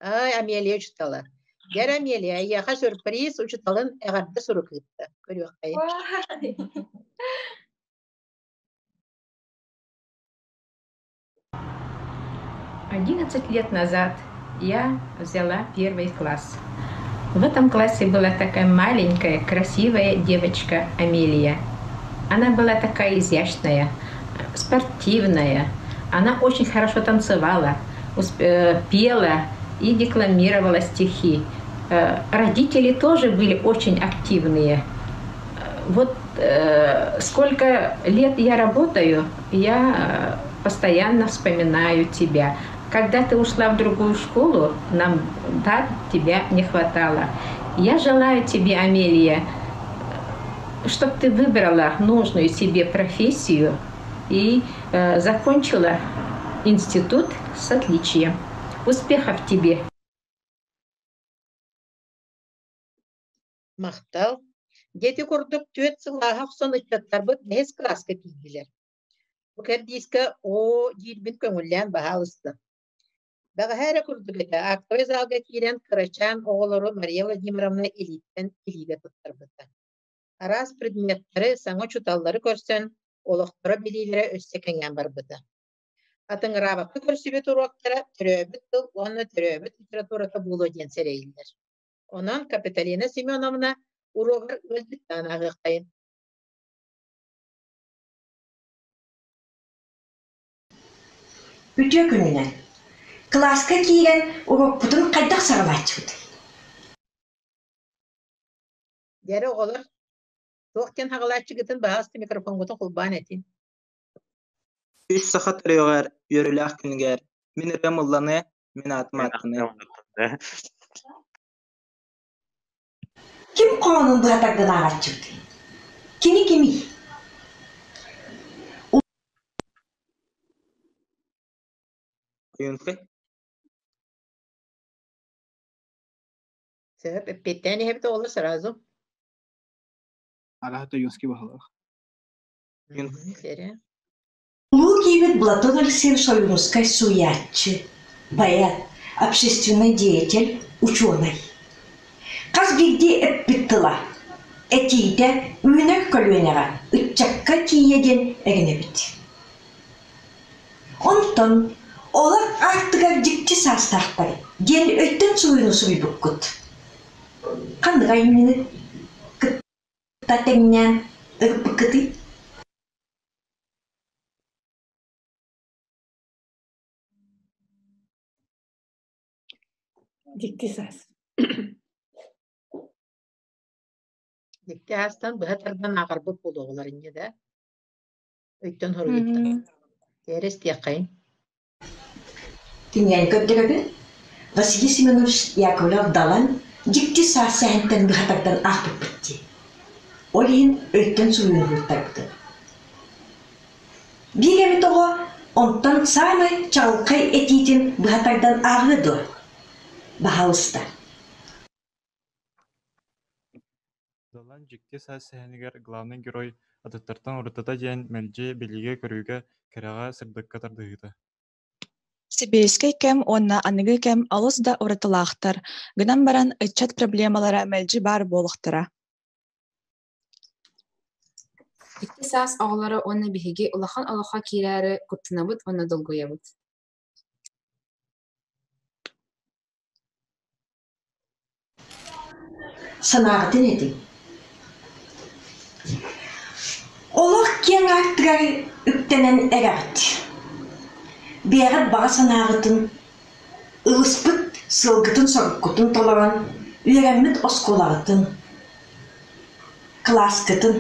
Ай, Амелия учуутала. Гэр Амелия, эйиэхэ сюрприз учууталын эҕэрдэ сурук ыытта. Көрүөххэйин. 11 лет назад я взяла первый класс. В этом классе была такая маленькая, красивая девочка Амелия. Она была такая изящная, спортивная. Она очень хорошо танцевала, пела. и декламировала стихи. Родители тоже были очень активные. Вот сколько лет я работаю, я постоянно вспоминаю тебя. Когда ты ушла в другую школу, нам да, тебя не хватало. Я желаю тебе, Амелия, чтобы ты выбрала нужную себе профессию и закончила институт с отличием. Успехов тебе! Махтал. Дети курдук түөрт сыллааһа охсон ыччаттарбыт бэһис кылааска тиийдилэр. Бу кэрдиискэ оо диирбин көҥүллээн баһаалыста. Бэҕэһээ эрэ курдук этэ, актовай залга киирэн кырачаан оҕолору Мария Владимировна илииттэн илиигэ туттарбыта. Араас предметтэри, саҥа учууталлары көрсөн, олохторо билиилэрэ өссө кэҥээн барбыта. Атыҥыраабакка көрсүбүт уруоктара төрөөбүт тыл уонна төрөөбүт литературата буолуо диэн сэрэйиллэр. Онон Капитолина Семеновна уруогар ыалдьыттаан ааһыаххайын. Үтүө күнүнэн! Кылааска киирэн уруокпутун хайдах саҕалааччыбытый? Дьэрэ оҕолор, туох диэн хаҕалааччыгытын баһаалыста микрофоҥҥутун холбоон этин. Үс саха төрүөҕэр, үөрүүлээх күнүгэр, мин ырыам ылланыа, мин аатым ааттаныа. Ким хоонун быһа тардан ааҕааччыбытый? Кини кимий? Ойуунскай Сөп, эппиэттээн иһэбит оҕолор сразу. Араһа Ойуунский баһылаах. Улуу киһибит Платон Алексеевич Ойуунускай суруйааччы, поэт, общественный деятель, учуонай. Хас биирдии эппит тыла, этиитэ үүнэр көлүөнэҕэ, ыччакка тиийэ диэн эрэнэбит. Онтон олох аартыгар дьикти саастаахтар диэн өйтөн суруйууну суруйбуккут. Ханнык айымньыны кытта тэҥнээн ырыппыккытый? Дьикти саас. Дьикти аастан быһа тардан ааҕарбыт буолуоҕулар инньэ да. Өйтөн хоруйуттан. Тиэрэ истиэххэйин. Кинигэни көрдөрөбүн. Василий Семенович Яковлев-Далан дьикти саас сэһэнтэн быһа тардан аахпыппыт дии. Ол иһин өйтөн суруйуһуттарбытын. Биир эмит оҕо онтон саамай чаҕылхай этиитин быһа тардан ааҕыа дуо? Баһаалыста. Далан дьикти саас сэһэнигэр главнай герой атыттартан уратыта диэн мэлдьи билиигэ-көрүүгэ, кэрэҕэ, сырдыкка тардыһыыта Сэбиэскэй кэм уонна аныгы кэм олус да уратылаахтар, гынан баран ыччат проблемалара мэлдьи баар буолуохтара. Икки саас оҕолоро уонна биһиги улахан олоххо киирээри куттанабыт уонна долгуйабыт. Санааҕытын этиҥ. Олох киэҥ аартыгар үктэнэн эрэҕит. Бэйэҕит баҕа санааҕытын, ылыспыт сыалгытын-соруккутун толорон, үөрэммит оскуолаҕытын, кылааскытын,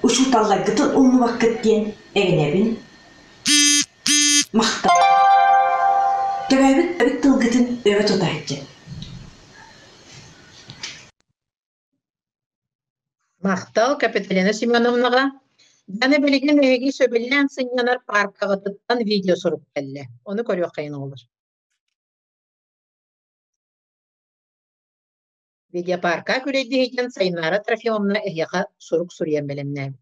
учууталларгытын умнубаккыт диэн эрэнэбин. Махтал. Төрөөбүт төрүт тылгытын өрө тутааччы. Махтал Капиталина Семеновнаҕа. Дьаны билигин эһиги сөбүлээн сынньанар пааркаҕытыттан видео сурук кэллэ. Ону көрүөххэйин оҕолор. Видеопарка күрэйдиһитин Сайнаара Трофимовна эһиэхэ сурук суруйан бэлэмнээбит.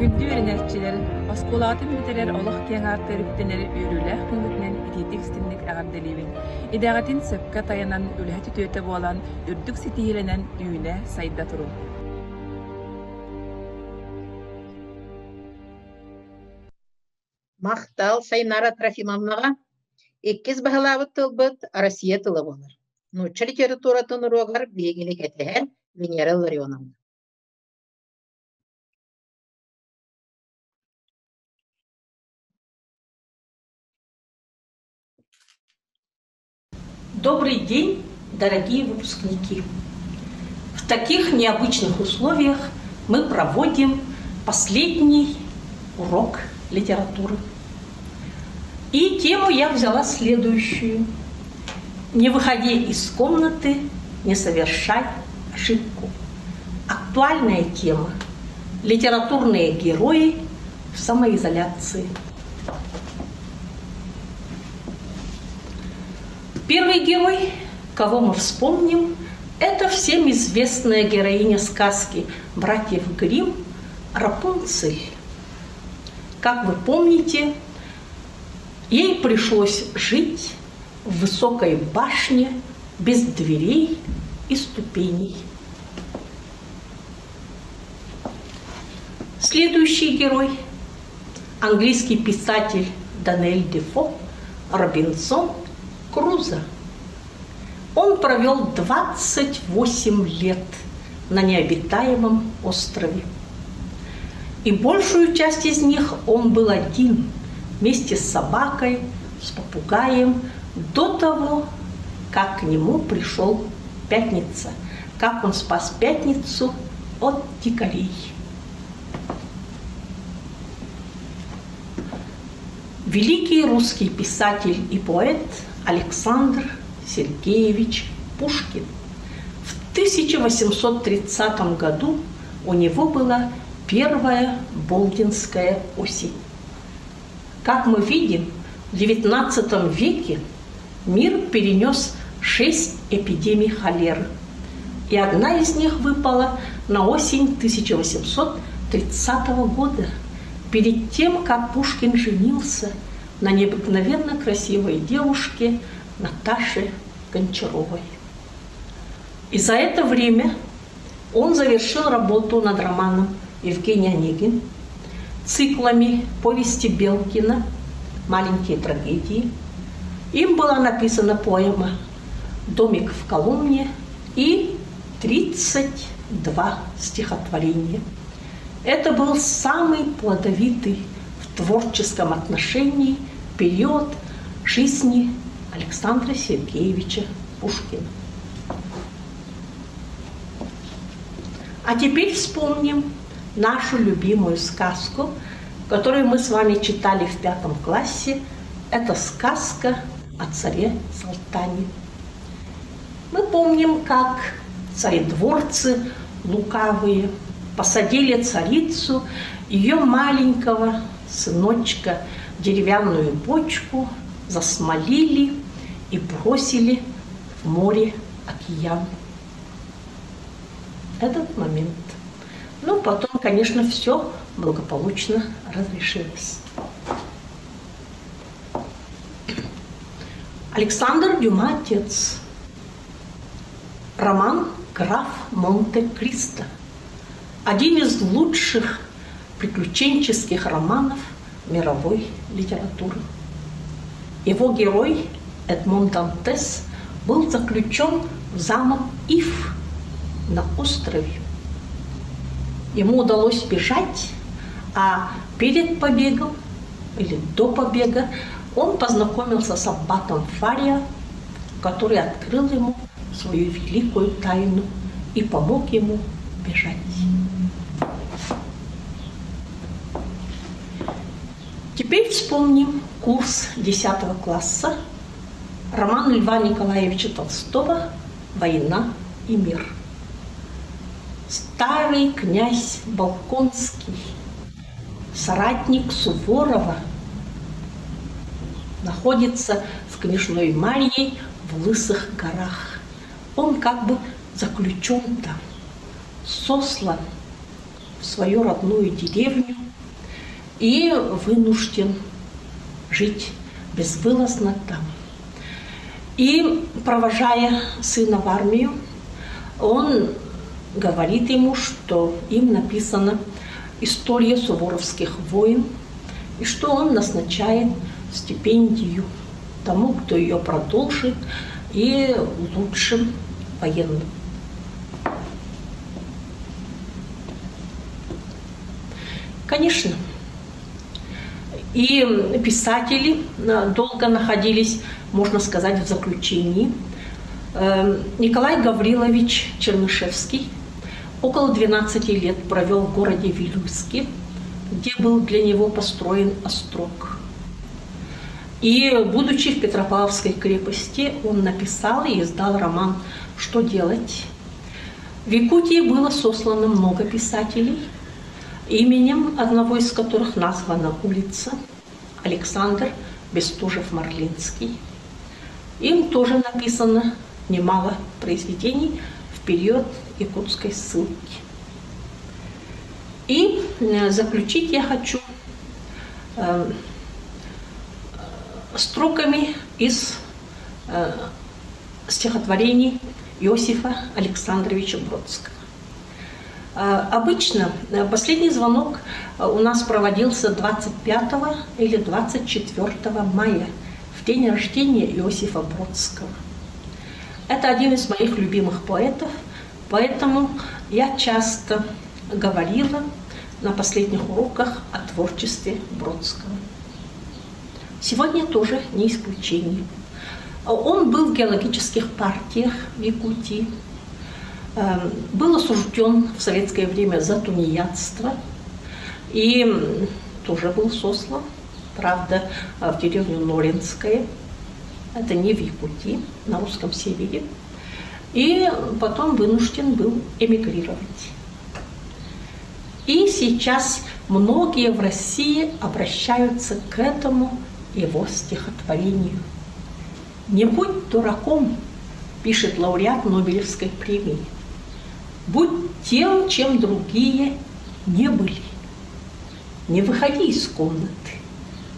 Күндү үөрэнээччилэр, оскуолаҕытын бүтэрэр олох киэҥ аартыгар үктэнэр үөрүүлээх күҥҥүтүнэн итиитик-истиҥник эҕэрдэлиибин! Идэҕитин сөпкө тайанан, үлэһит үтүөтэ буолан, үрдүк ситиһиилэнэн үүнэ, сайда туруҥ! Махтал Сайнара Трофимовнаҕа. Иккис баһылаабыт тылбыт Россия тыла буолар. Нуучча литературатын уруогар биһигини кэтэһэр Венера Ларионовна. Добрый день, дорогие выпускники! В таких необычных условиях мы проводим последний урок литературы. И тему я взяла следующую. Не выходи из комнаты, не совершай ошибку. Актуальная тема. Литературные герои в самоизоляции. Первый герой, кого мы вспомним, это всем известная героиня сказки «Братьев Гримм» Рапунцель. Как вы помните, ей пришлось жить в высокой башне без дверей и ступеней. Следующий герой – английский писатель Даниэль Дефо Робинсон Крузо. Он провел 28 лет на необитаемом острове. И большую часть из них он был один, вместе с собакой, с попугаем, до того, как к нему пришел Пятница, как он спас Пятницу от дикарей. Великий русский писатель и поэт Александр Сергеевич Пушкин. В 1830 году у него была первая Болдинская осень. Как мы видим, в XIX веке мир перенес шесть эпидемий холеры. И одна из них выпала на осень 1830 года, перед тем, как Пушкин женился на необыкновенно красивой девушке Наташе Гончаровой. И за это время он завершил работу над романом Евгений Онегин, циклами повести Белкина «Маленькие трагедии». Им была написана поэма «Домик в Коломне» и 32 стихотворения. Это был самый плодовитый в творческом отношении период жизни Александра Сергеевича Пушкина. А теперь вспомним нашу любимую сказку, которую мы с вами читали в пятом классе. Это сказка о царе Салтане. Мы помним, как царедворцы лукавые посадили царицу, ее маленького сыночка, в деревянную бочку, засмолили и бросили в море океан. Этот момент. Ну, потом, конечно, все благополучно разрешилось. Александр Дюма отец. Роман «Граф Монте-Кристо». Один из лучших приключенческих романов мировой литературы. Его герой Эдмон Дантес был заключен в замок Ив на острове. Ему удалось бежать, а перед побегом или до побега он познакомился с аббатом Фария, который открыл ему свою великую тайну и помог ему бежать. Теперь вспомним курс 10 класса, роман Льва Николаевича Толстого «Война и мир». Старый князь Болконский, соратник Суворова, находится с княжной Марьей в Лысых горах. Он как бы заключен там, сослан в свою родную деревню и вынужден жить безвылазно там. И, провожая сына в армию, он говорит ему, что им написана история суворовских войн, и что он назначает стипендию тому, кто ее продолжит, и лучшим военным. Конечно, и писатели долго находились, можно сказать, в заключении. Николай Гаврилович Чернышевский около 12 лет провел в городе Вилюйске, где был для него построен острог. И, будучи в Петропавловской крепости, он написал и издал роман «Что делать?». В Якутии было сослано много писателей, именем одного из которых названа улица Александр Бестужев-Марлинский. Им тоже написано немало произведений в период якутской ссылки. И заключить я хочу строками из стихотворений Иосифа Александровича Бродского. Обычно последний звонок у нас проводился 25 или 24 мая, в день рождения Иосифа Бродского. Это один из моих любимых поэтов, поэтому я часто говорила на последних уроках о творчестве Бродского. Сегодня тоже не исключение. Он был в геологических партиях в Якутии, был осужден в советское время за тунеядство и тоже был сослан, правда, в деревню Норинское, это не в Якутии, на русском севере, и потом вынужден был эмигрировать. И сейчас многие в России обращаются к этому его стихотворению. «Не будь дураком», пишет лауреат Нобелевской премии, «будь тем, чем другие не были. Не выходи из комнаты,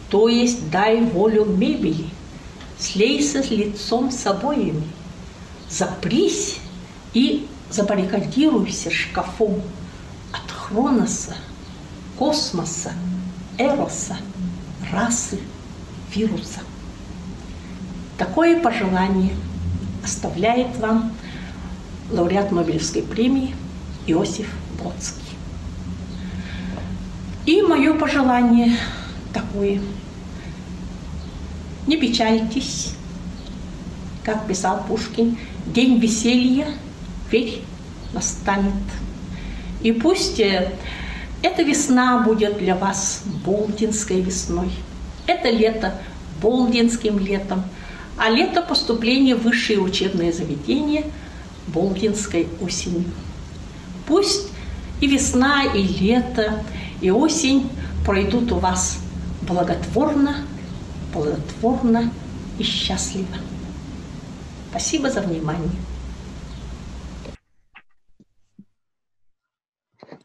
то есть дай волю мебели, слейся с лицом с обоями, запрись и забаррикадируйся шкафом от хроноса, космоса, эроса, расы, вируса». Такое пожелание оставляет вам лауреат Нобелевской премии Иосиф Бродский. И мое пожелание такое. Не печальтесь, как писал Пушкин, день веселья, верь, настанет. И пусть эта весна будет для вас болдинской весной, это лето болдинским летом, а лето поступления в высшие учебные заведения болдинской осенью. Пусть и весна, и лето, и осень пройдут у вас благотворно, плодотворно и счастливо. Спасибо за внимание.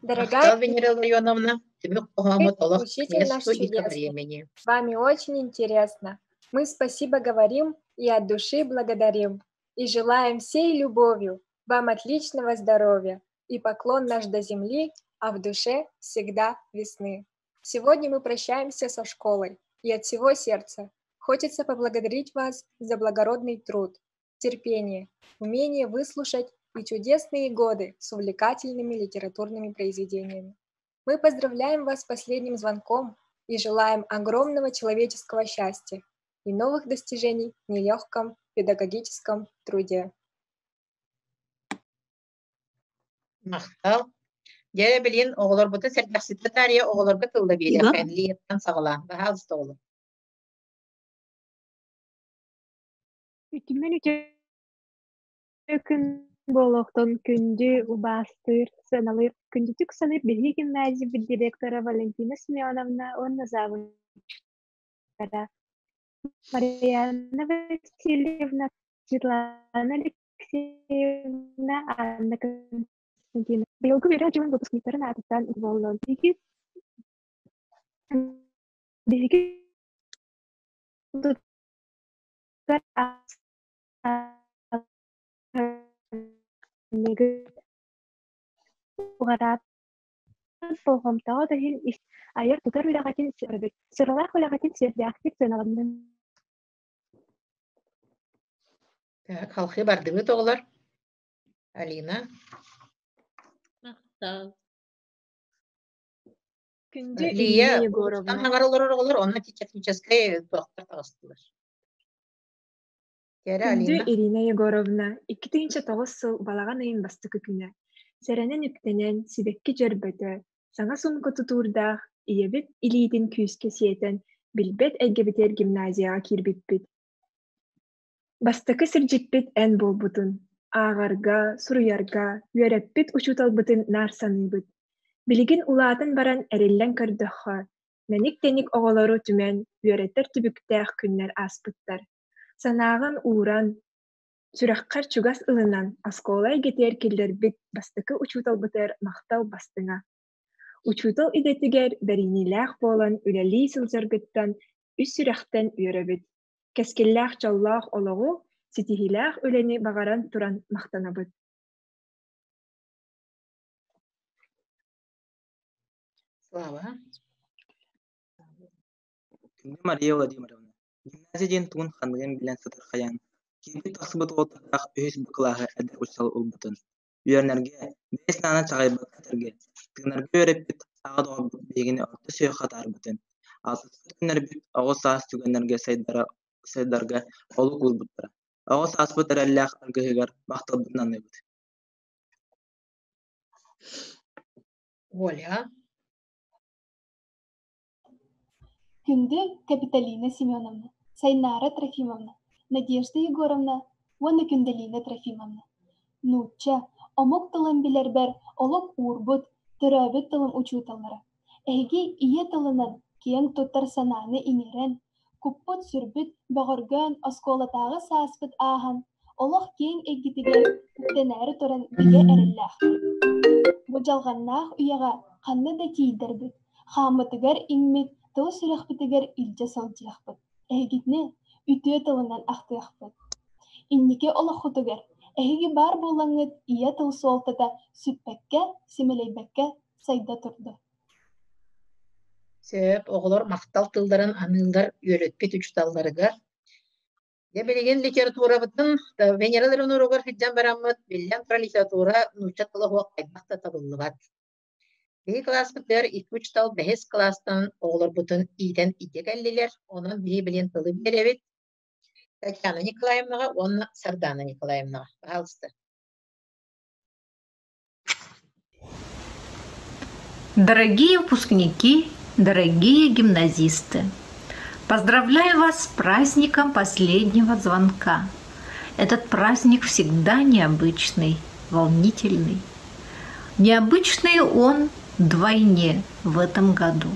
Дорогая Венера Ларионовна, учитель наш чудесный. С вами очень интересно. Мы спасибо говорим и от души благодарим. И желаем всей любовью вам отличного здоровья. И поклон наш до земли, а в душе всегда весны. Сегодня мы прощаемся со школой. И от всего сердца хочется поблагодарить вас за благородный труд, терпение, умение выслушать и чудесные годы с увлекательными литературными произведениями. Мы поздравляем вас с последним звонком и желаем огромного человеческого счастья и новых достижений в нелегком педагогическом труде. Махтал. Дьэ билин оҕолорбутун сэргэхситэ таарыйа оҕолорго тылла биэриэххэ Лияттан саҕалаан баһаалыста оҕолор. Үтүмэн үтүө күн буолуохтун күндү убаастыыр, сыаналыыр, күндүтүк саныыр биһиги гимназиябыт директора Валентина Семеновна уонна завучтара Марьяна Васильевна, Светлана Алексеевна, Анна Константиновна. Быйылгы үөрэх дьылын выпускниктарын аатыттан буолла. Биһиги биһиги уҕараабыт болҕомтоҕо да иһин айар-тутар үлэҕитин сыралаах үлэҕитин сиэрдээхтик сыаналаннын. Так, халхыы бардыбыт оҕолор. Алина. Махтал. Күндү Лия, Ирина Егоровна, хаҥар олорор оҕолор онно техническэй туохтар таҕыстылар. Кэрэ Күндү Алина. Ирина Егоровна, 2009 сыл балаҕан ыйын бастакы күнэ. Сэрэнэн үктэнэн, сибэкки дьөрбөтө, саҥа суумка тутуурдаах, ийэбит илиитин күүскэ сиэтэн, билбэт эйгэбитигэр гимназияҕа киирбиппит. Бастакы сирдьиппит эн буолбутун, ааҕарга, суруйарга үөрэппит учууталбытын наар саныыбыт. Билигин улаатан баран эриллэн көрдөххө, мэник-тэник оҕолору түмэн үөрэтэр түбүктээх күннэр ааспыттар. Санааҕын ууран, сүрэххэр чугас ылынан оскуола эйгэтигэр киллэрбит бастакы учууталбытыгар махтал бастыҥа. Учуутал идэтигэр бэриниилээх буолан үлэлии сылдьаргыттан үс сүрэхтэн үөрэбит. Кэскиллээх дьоллоох олоҕу, ситиһиилээх үлэни баҕаран туран махтанабыт. Слава. Күндү Мария Владимировна, гимназия диэн тугун ханныгын билэн сытар хайаан, киирбит-тахсыбыт уолаттардаах үһүс Б кылааһы эдэр учуутал ылбытын, үөрэнэргэ, бэйэ санааны чаҕыйбакка этэргэ, тыынарга үөрэппит аҕа доҕорбут биһигини орто сүһүөххэ атаарбытын, алтыспыт күннэрбит оҕо саас түгэннэргэ сайдара, сайдарга олук уурбуттара. Оҕо сааспыт эрэллээх аргыһыгар махталбытын аныыбыт. Оля. Күндү Капитолина Семеновна, Сайнаара Трофимовна, Надежда Егоровна уонна Күндэлиинэ Трофимовна! Нуучча, омук тылын билэрбэр олук уурбут, төрөөбүт тылым учууталлара. Эһиги ийэ тылынан киэҥ туттар санааны иҥэрэн, куппут-сүрбүт бөҕөргөөн оскуолатааҕы сааспыт ааһан, олох киэҥ эйгэтигэр үктэнээри туран бигэ эрэллээхпит. Бу дьалҕаннаах үйэҕэ ханна да тиийдэрбит, хааммытыгар иҥмит тыл сүрэхпитигэр илдьэ сылдьыахпыт, эһигини үтүө тылынан ахтыахпыт. Инники олоххутугар эһиги баар буолаҥҥыт ийэ тыл суолтата сүппэккэ, симэлийбэккэ сайда турдун. Сөп, оҕолор махтал тылларын аныыллар үөрэппит учууталларыгар. Дьэ билигин литературабытын Венера Ларионовыгар сылдьан бараммыт, биллэн турар литература нуучча тыла суох хайдах да табыллыбат. Биһиги кылааспытыгар икки учуутал бэһис кылаастан оҕолорбутун иитэн илдьэ кэллилэр. Онон биһи билигин тылы биэрэбит Татьяна Николаевнаҕа уонна Сардана Николаевнаҕа. Пожалуйста. Дорогие выпускники, дорогие гимназисты, поздравляю вас с праздником последнего звонка. Этот праздник всегда необычный, волнительный. Необычный он вдвойне в этом году.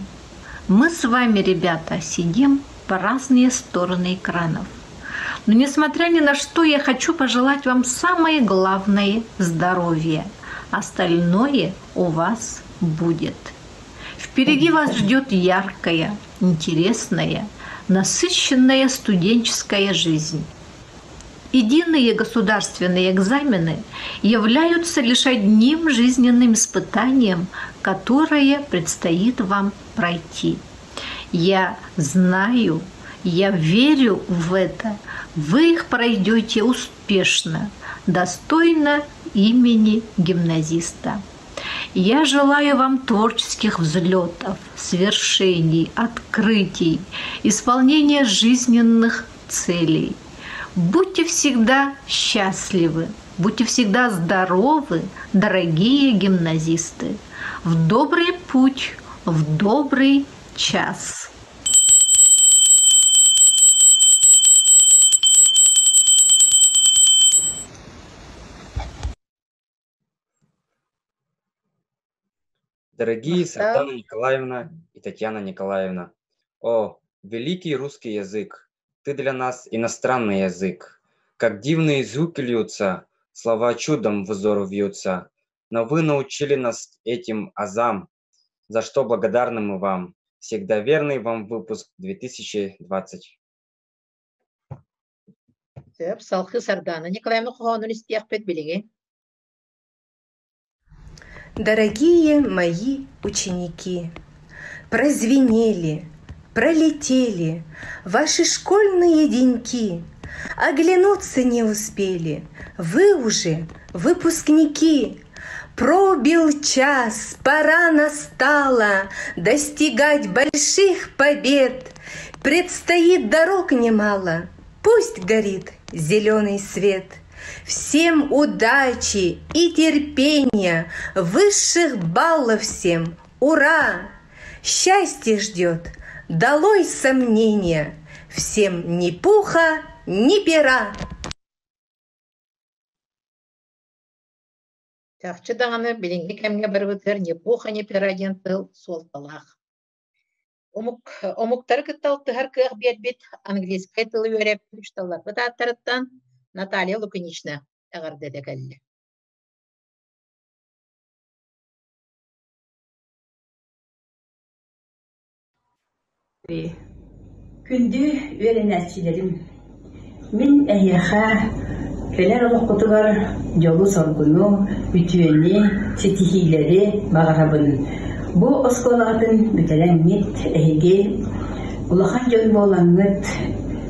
Мы с вами, ребята, сидим по разные стороны экранов. Но несмотря ни на что, я хочу пожелать вам самое главное – здоровье. Остальное у вас будет. Впереди вас ждет яркая, интересная, насыщенная студенческая жизнь. Единые государственные экзамены являются лишь одним жизненным испытанием, которое предстоит вам пройти. Я знаю, я верю в это. Вы их пройдете успешно, достойно имени гимназиста. Я желаю вам творческих взлетов, свершений, открытий, исполнения жизненных целей. Будьте всегда счастливы, будьте всегда здоровы, дорогие гимназисты. В добрый путь, в добрый час. Дорогие Сардана Николаевна и Татьяна Николаевна, о, великий русский язык, ты для нас иностранный язык. Как дивные звуки льются, слова чудом в взор вьются. Но вы научили нас этим азам, за что благодарны мы вам. Всегда верный вам выпуск 2020. Сөп, салхы Сардана Николаевна хоһоонун истиэхпит билиҥи. Дорогие мои ученики, прозвенели, пролетели ваши школьные деньки, оглянуться не успели, вы уже выпускники. Пробил час, пора настала достигать больших побед. Предстоит дорог немало, пусть горит зеленый свет. Всем удачи и терпения, высших баллов всем, ура! Счастье ждет, долой сомнения, всем ни пуха, ни пера. Чахчы даҕаны билиҥҥи кэмҥэ барыбытыгар ни пуха, ни пера диэн тыл суолталаах. Омук, омуктары кытта алтыһар кыах биэрбит английскай тылы үөрэппит учууталларбыт ааттарыттан Наталья Лукинична эҕэрдэтэ кэллэ. Күндү үөрэнээччилэрим, мин эһиэхэ кэлэр олоххутугар дьолу-соргуну, үтүөнү, ситиһиилэри баҕарабын. Бу оскуолаҕытын бүтэрэҥҥит эһиги улахан дьон буолаҥҥыт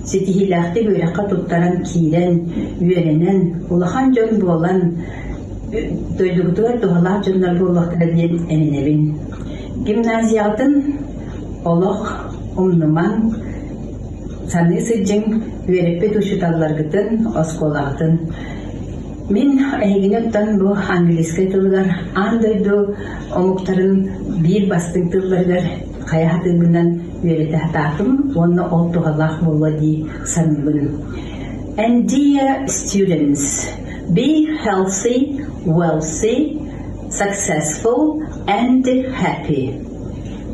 ситиһиилээхтик үөрэххэ туттаран киирэн, үөрэнэн, улахан дьон буолан дойдугутугар туһалаах дьоннор буолуохтара диэн эрэнэбин. Гимназияҕытын олох умнумаҥ, саныы сылдьыҥ, үөрэппит учууталларгытын, оскуолаҕытын. Мин эһигини оттон бу английскай тылыгар аан дойду омуктарын биир бастыҥ тылларыгар хайа сатыырбынан үөрэтэ сатаатым уонна ол туһалаах буолуо дии саныыбын. And dear students, be healthy, wealthy, successful and happy.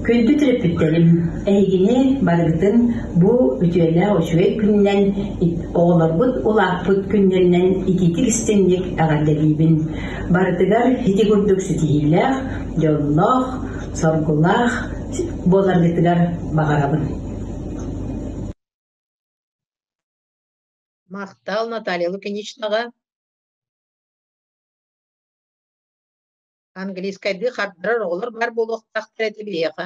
Күндү төрөппүттэрим, эһигини барыгытын бу үтүөлээх үчүгэй күнүнэн, оҕолорбут улааппыт күннэринэн итиитик-истиҥник эҕэрдэлиибин. Барытыгар ити курдук ситиһиилээх, дьоллоох, соргулаах буоларгытыгар баҕарабын. Махтал Наталья Лукиничнаҕа. Английскайдыы хардарар оҕолор баар буолуохтаахтар этэ биһиэхэ.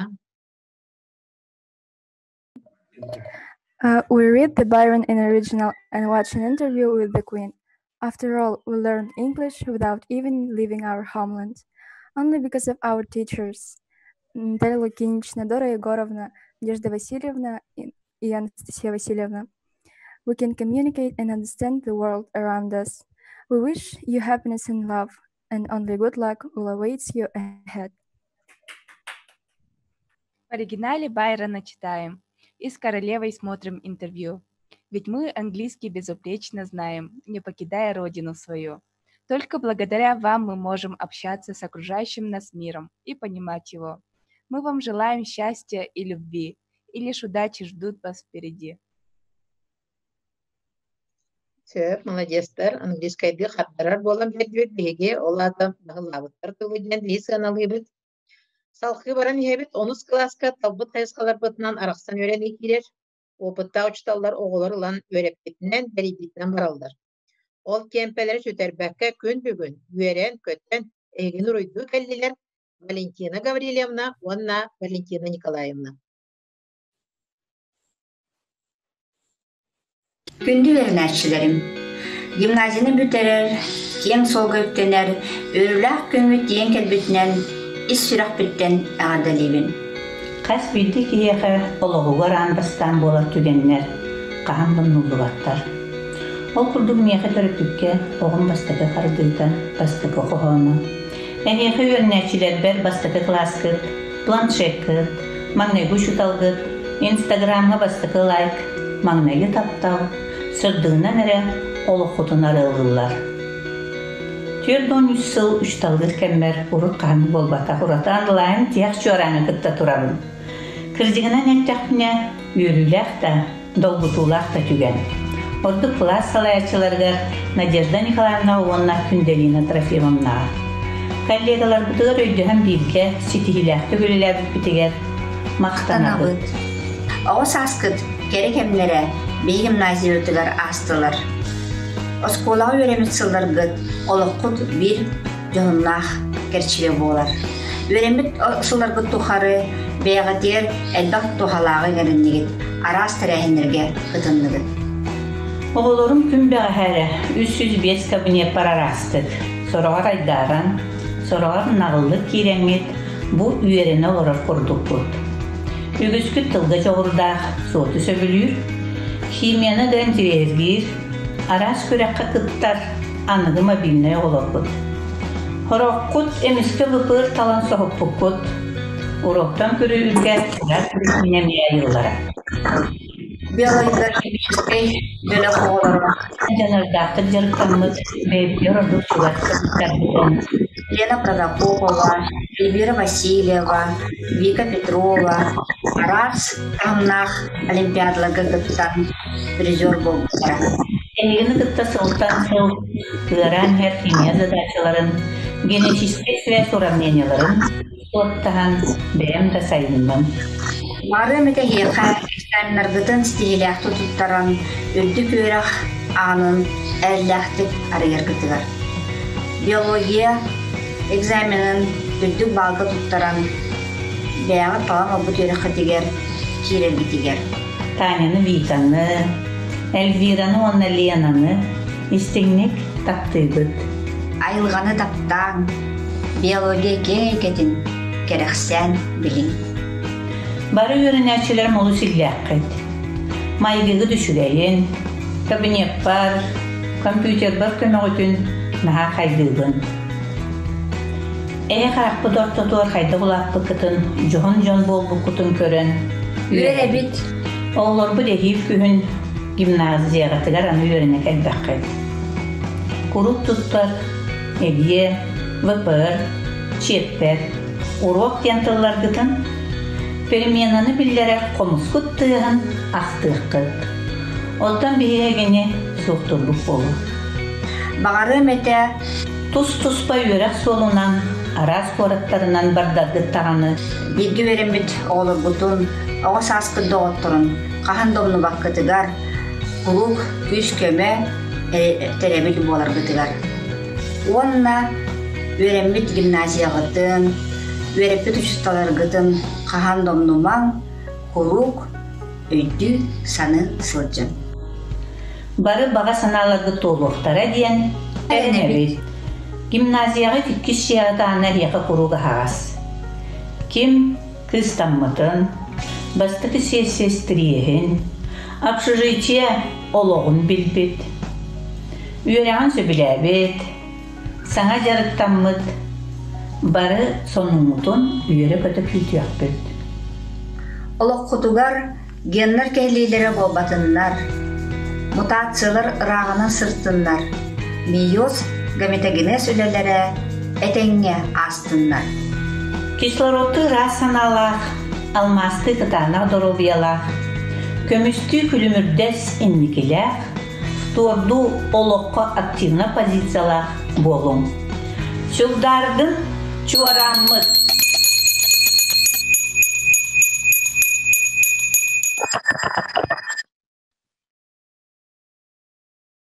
We read the Byron in original and watch an interview with the Queen. After all, we learned English without even leaving our homeland, only because of our teachers, Наталья Лукинична, Дора Егоровна, Надежда Васильевна и Анастасия Васильевна. We can communicate and understand the world around us. We wish you happiness and love, and only good luck will await you ahead. В оригинале Байрона читаем и с королевой смотрим интервью. Ведь мы английский безупречно знаем, не покидая родину свою. Только благодаря вам мы можем общаться с окружающим нас миром и понимать его. Мы вам желаем счастья и любви, и лишь удачи ждут вас впереди. Сөп, маладьыастар, английскайдыы хардарар буолан биэрдибит биһиги, ол аата баһылаабыттар тылы диэн биһи сыаналыыбыт. Салхыы баран иһэбит, онус кылааска талбыт хайысхаларбытынан арахсан үөрэнии киирэр. Опыттаах учууталлар оҕолор ылан үөрэппитинэн, бэрийбитинэн бараллар. Ол киэмпэлэри сүтэрбэккэ күн бүгүн үөрэн-көтөн эһигини уруйдуу кэллилэр Валентина Гаврильевна уонна Валентина Николаевна. Күндү үөрэнээччилэрим, гимназияны бүтэрэр, киэҥ суолга үктэнэр үөрүүлээх күммүт тиийэн кэлбитинэн ис сүрэхпиттэн эҕэрдэлиибин. Хас биирдии киһиэхэ олоҕугар аан бастаан буолар түгэннэр хаһан да умнуллубаттар. Ол курдук миэхэ төрөппүккэ оҕом бастакы хардыыта, бастакы хоһооно. Эһиэхэ үөрэнээччилэрбэр бастакы кылааскыт, планшеккыт, маҥнайгы учууталгыт, Инстаграмҥа бастакы лайк, маҥнайгы таптал, сырдыгынан эрэ олоххутун арыаллыыллар. 43 сыл учууталлыыр кэммэр урут хаһан буолбатах ураты онлайн тиһэх чуорааны кытта турабын. Кырдьыгынан эттэхпинэ, үөрүүлээх да, долгутуулаах да түгэн. Ордук кылаас салайааччыларыгар Надежда Николаевна уонна Күндэлина Трофимовнаҕа. Коллегаларбытыгар өйдөһөн бииргэ ситиһиилээхтик үлэлээбиппитигэр махтанабыт. Оҕо сааскыт кэрэ кэмнэрэ биһи гимназиябытыгар аастылар. Оскуолаҕа үөрэммит сылларгыт олоххут биир дьоһуннаах кэрчигэ буолар. Үөрэммит сылларгыт тухары бэйэҕитигэр элбэх туһалааҕы иҥэриннигит, араас тэрээһиннэргэ кытынныгыт. Оҕолорум күн бэҕэһээ эрэ 305 кабинеппар араастык, сороҕор айдааран, сороҕор наҕыллык киирэҥҥит бу үөрэнэ олорор курдукпут. Үгүскүт тылга дьоҕурдаах, суоту сөбүлүүр, химияны да интириэһиргиир, араас күрэххэ кыттар аныгы мобильнай оҕолорбут. Сороххут эмискэ лыпыыр талан соһуппуккут, уруоктан күрүүргэ кыра күрүсүнэ эмиэ айыллара. Белайдар химическэй бөлөх оҕолоро Дьаныардаахтык дьарыктаммыт, бэйэбитигэр ордук чугас кыргыттарбытын Лена Протопопова, Эльвира Васильева, Вика Петрова араас таһымнаах олимпиадаларга кыттан призер буолбуттара. Эһигини кытта сылтан сыл ыараан иһэр химия задачаларын, генетическэй связь уравнениеларын суоттаһан бэйэм да сайынным. Бары эмит эһиэхэ экзаменнаргытын ситиһиилээхтик туттаран, үрдүк үөрэх аанын эрэллээхтик арыйаргытыгар. Биология экзаменын үрдүк баалга туттаран, бэйэҕит талан ылбыт үөрэххитигэр киирэргитигэр. Таняны Виканы, Эльвираны уонна Ленаны истиҥник таптыыбыт. Айылҕаны таптааҥ, биология киэҥ эйгэтин кэрэхсээн билиҥ. Бары үөрэнээччилэрим олус иллээххит. Майгыгыт үчүгэйин, кабинеппар, компьютербар көмөҕүтүн наһаа хайгыыбын. Эһи харахпыт ортотугар хайдах улааппыккытын, дьоһун дьон буолбуккутун көрөн үөрэбит. Оҕолорбут эһиил күһүн гимназияҕытыгар аны үөрэнэ кэлбэххит. Куруук туттар эбиэ, ВПР, чиэппэр, уруок диэн тылларгытын переменаны биллэрэр хомускут тыаһын ахтыаххыт. Оттон биһиги суохтурбут буолуо. Баҕарыам этэ Тус-туспа үөрэх суолунан, араас куораттарынан бардаргыт даҕаны бииргэ үөрэммит оҕолорбутун, оҕо сааспыт доҕотторун хаһан да умнубаккытыгар, куруук күүс-көмө, тэрэбил буоларгытыгар. Уонна үөрэммит гимназияҕытын, үөрэппит учууталларгытын хаһан да умнумаҥ, куруук өйдүү саныы сылдьыҥ. Бары баҕа санааларгыт туолуохтара диэн эрэнэбит. Гимназияҕа иккис дьиэҕит аана эһиэхэ куруук аһаҕас. Ким кыыстаммытын, бастакы сессия истириэһин, общежитие олоҕун билбит, үөрэҕин сөбүлээбит, саҥа дьарыктаммыт, бары сонуҥҥутун үөрэ-көтө күүтүөхпүт. Олоххутугар Геннар кэһилиилэрэ буолбатыннар, мутациялар ырааҕынан сыртыннар, мейоз, гаметогенез үлэлэрэ этэҥҥэ аастыннар. Кислородтуу ыраас санаалаах, алмаастыы кытаанах доруобуйалаах, көмүстүү күлүмүрдэс инникилээх, туордуу олоххо активна позициялаах буолуҥ. Чугдаардын чуорааммыт!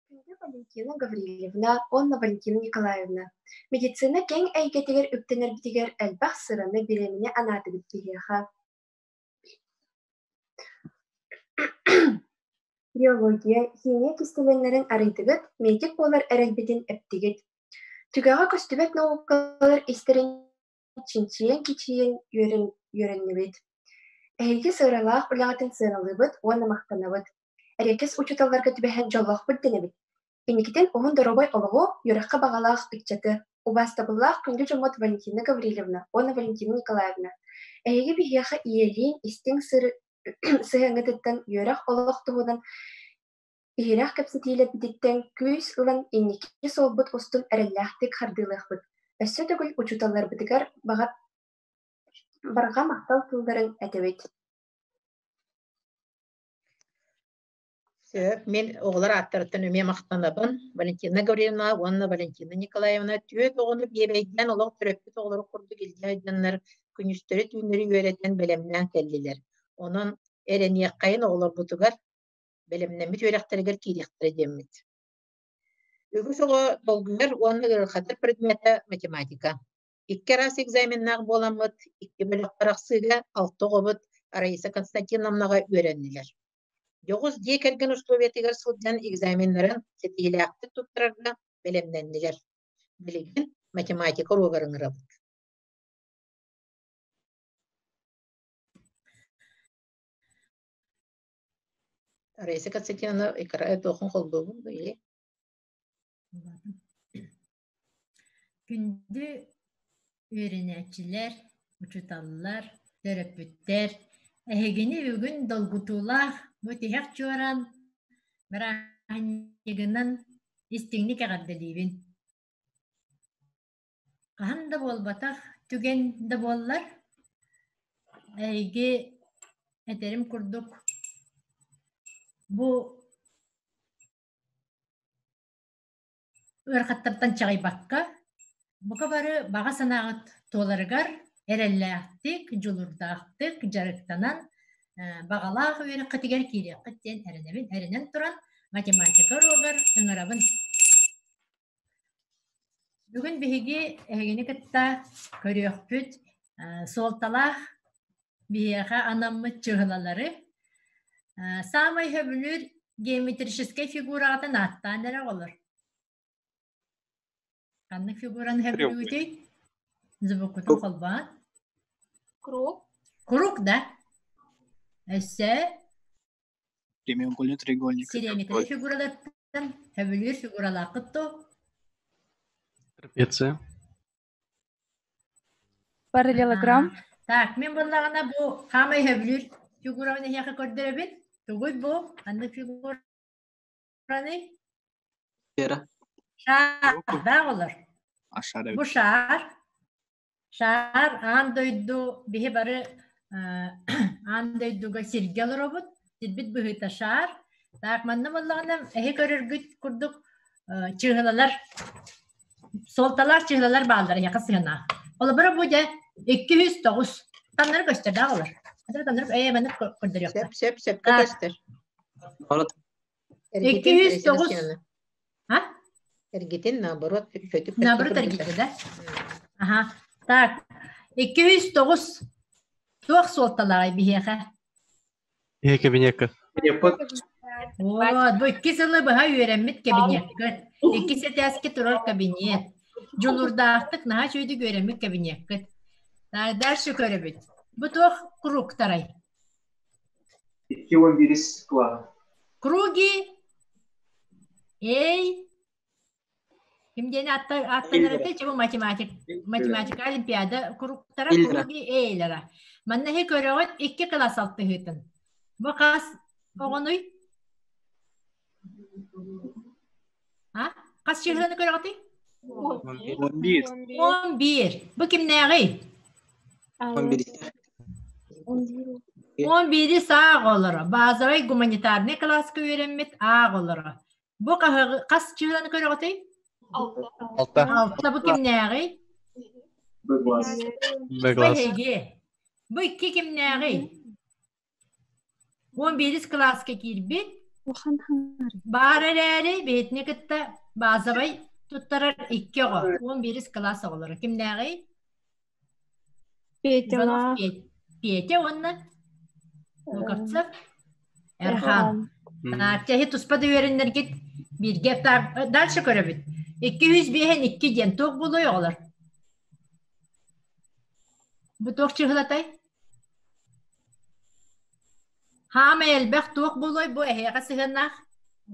Күндү Валентина Гаврильевна уонна Валентина Николаевна, медицина киэҥ эйгэтигэр үктэнэрбитигэр элбэх сыраны, бириэмэни анаатыгыт биһиэхэ. Биология, химия кистэлэҥнэрин арыйдыгыт, медик буолар эрэлбитин эптигит. Түгэҕэ көстүбэт наукалар истэрин чинчийэн-кичийэн үөрэннибит. Эһиги сыралаах үлэҕитин сыаналыыбыт уонна махтанабыт. Эриэккэс учууталларга түбэһэн дьоллоохпут дэнэбит. Инникитин уһун доруобай олоҕу, үөрэххэ баҕалаах ыччаты, убаастабыллаах күндү дьоммут Валентина Гаврильевна уонна Валентина Николаевна, эһиги биһиэхэ ийэлиин истиҥ сыһыаҥҥытыттан үөрэх олох туһунан иһирэх кэпсэтиилэрбититтэн күүс ылан инники суолбут устун эрэллээхтик хардыылыахпыт. Өссө төгүл учууталларбытыгар барҕа махтал тылларын этэбит. Сөп, мин оҕолор ааттарыттан эмиэ махтанабын. Валентина Гавриловна уонна Валентина Николаевна түөрт оҕону биэбэйдээн олох төрөппүт оҕолору курдук илдьэ сылдьаннар күнүстэри-түүннэри үөрэтэн бэлэмнээн кэллилэр. Онон эрэниэххэйин оҕолорбутугар бэлэмнэммит үөрэхтэригэр киириэхтэрэ диэммит. Үгүс оҕо долгуйар уонна ыарырҕатар предмета математика. Икки араас экзаменнаах буоламмыт, икки бөлөххө арахсыыга алта оҕобут Раиса Константиновнаҕа үөрэннилэр. Дьоҕус дьиэ кэргэн условиятыгар сылдьан экзаменнарын ситиһиилээхтик туттарарга бэлэмнэннилэр. Билигин математика уруогар ыҥырабыт. Раиса Константиновна икра туохун холбуубун или Күндү үөрэнээччилэр, учууталлар, төрөппүттэр, эһигини бүгүн долгутуулаах бу тиһэх чуораан бырааһынньыгынан истиҥник эҕэрдэлиибин. Хаһан да буолбатах түгэн да буоллар, эһиги этэрим курдук бу ыарахаттартан чаҕыйбакка, бука бары баҕа санааҕыт туоларыгар эрэллээхтик, дьулуурдаахтык дьарыктанан, баҕалаах үөрэххитигэр киириэххит диэн эрэнэбин. Эрэнэн туран математика уруогар ыҥырабын. Бүгүн биһиги эһигини кытта көрүөхпүт суолталаах биһиэхэ анаммыт чыһылалары саамай сөбүлүүр геометрическэй фигураҕытын ааттаан эрэ оҕолор. Ханнык фигураны сөбүлүүгүтүй? Звуккутун холбоон. Круг. Круг, да? Өссө Прямоугольный треугольник. Сиреметрий фигуралартан сөбүлүүр фигуралааххыт дуо? Трапеция. Параллелограмм. Так, мин буоллаҕына бу хаамай сөбүлүүр фигурабын эһиэхэ көрдөрөбүн. Тугуй бу? Ханнык фигураный? Сфера. Шар, да олор. Бу шар. Шаар аан дойду биһи бары аан дойдуга сиргэ олоробут. Сирбит быһыыта шаар. Так манна буоллаҕына эһи көрөргүт курдук чыыһылалар суолталаах чыыһылалар бааллар эһиэхэ сыһыаннаах. Холобура бу дьэ 209 таннары көстөр да оҕолор. Таннары ээ маннык көрдөрүөххэ. Сөп сөп сөпкө көстөр. 209 А? Эргитин наоборот көтүп Наоборот эргитти да? Аха. Так. 209 туох суолталааҕый биһиэхэ? Иһэ кабинекка. Вот, бу икки сылы быһа үөрэммит кабинеккыт. Иккис этээскэ турар кабинет. Дьулуурдаахтык наһаа үчүгэйдик үөрэммит кабинеккыт. Дальше көрөбүт. Бу туох кругтарай? Икки уон биирис кылааһа. Круги Эй ким диэн ааттанар этэй? Чэ бу математик математика олимпиада куруктара круги эйлера. Манна иһи көрөҕүт икки кылаас алтыһыытын. Бу хас оҕонуй? А? Хас чыһыны көрөҕүтүй? Он биир. 11. Бу кимнээҕий? 11. 11-и саа оҕолоро. Базовай гуманитарный кылааска үөрэммит аа оҕолоро. Бу хас чыһыны көрөҕүтүй? Алта. Алта бу кимнээҕий? Б класс. Б класс. Бу Бу икки кимнээҕий? 11 кылааска киирбит. Баар эрээри биһитини кытта базовай туттарар икки оҕо. 11 кылаас оҕолоро. Кимнээҕий? Петялаах. Петя уонна Луковцев Эрхан. Чэһи туспа да үөрэннэргит бииргэ дальше көрөбүт. 205 2 диэн туох буолуой оҕолор? Бу туох чыһылатай? Хаамай элбэх туох буолуой бу эһиэхэ сыһыаннаах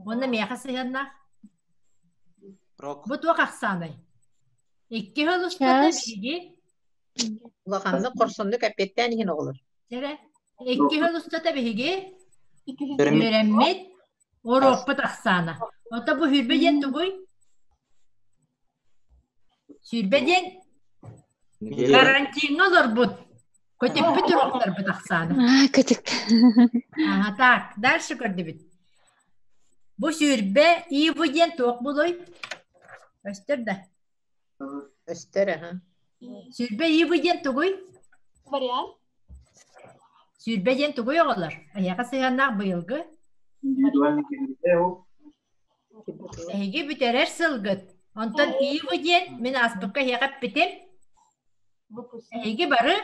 уонна миэхэ сыһыаннаах? Бу туох ахсаанай? Икки сыл устата биһиги Улаханнык хорсуннук эппиэттээн иһин оҕолор. Дьэрэ, икки сыл устата биһиги үөрэммит уруокпут ахсаана. Ото бу сүүрбэ диэн тугуй? Сүүрбэ диэн карантиҥҥа олорбут көтүппүт уруоктарбыт ахсаана. Көтүк. Ага, так, дальше көрдүбүт. Бу сүүрбэ ивы диэн туох булуй? Өстөр да? Өстөр, аха. Сүүрбэ ивы диэн тугуй? Вариант. Сүүрбэ диэн тугуй оҕолор? Эһиэхэ сыһыаннаах быйылгы? Эһиги бүтэрэр сылгыт. Онтон ивы диэн мин ааспыкка эһиэхэ эппитим. Эһиги бары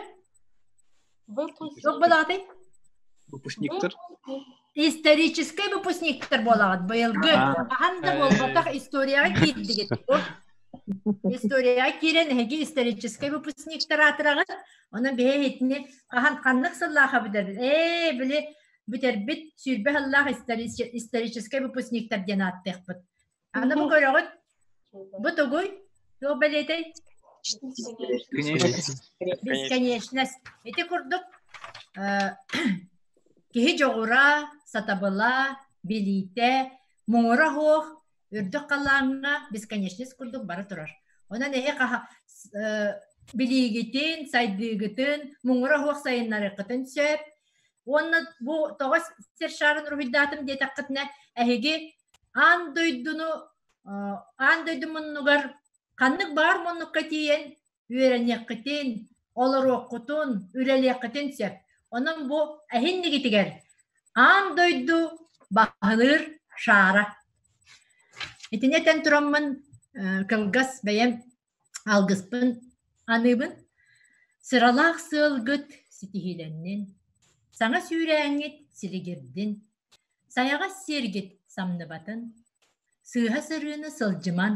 Туох буолаҕытый? Выпускниктар. Историческай выпускниктар буолаҕыт быйылгы. Хаһан да буолбатах историяҕа киирдигит. Историяҕа киирэн эһиги историческай выпускниктар аатыраҕыт. Онон биһи итини хаһан ханнык сыллааха бүтэрбит? Ээ, били бүтэрбит 20 сыллаах историческай выпускниктар диэн ааттыахпыт. Аны бу көрөҕүт, бу тугуй? Туох бэлиэтэй? Бесконечность. Ити курдук киһи дьоҕура, сатабыла, билиитэ, муҥура суох, үрдүк халлааҥҥа бесконечность курдук бара турар. Онон эһи билиигитин, сайдыыгытын, муҥура суох сайыннарыаххытын сөп. Уонна бу тоҕо сир шарын уруһуйдаатым диэтэххитинэ, эһиги аан дойдуну аан дойду муннугар ханнык баар муннукка тиийэн үөрэниэххитин, олоруоххутун, үлэлиэххитин сөп. Онон бу эһиннигитигэр аан дойду баһылыыр шаара. Итини этэн тураммын кылгас бэйэм алгыспын аныыбын. Сыралаах сыалгыт ситиһиилэннин, саҥа сүүрээҥҥит силигирдин, Сайаҕас сиэргит самныбатын, сыыһа сырыыны сылдьыман,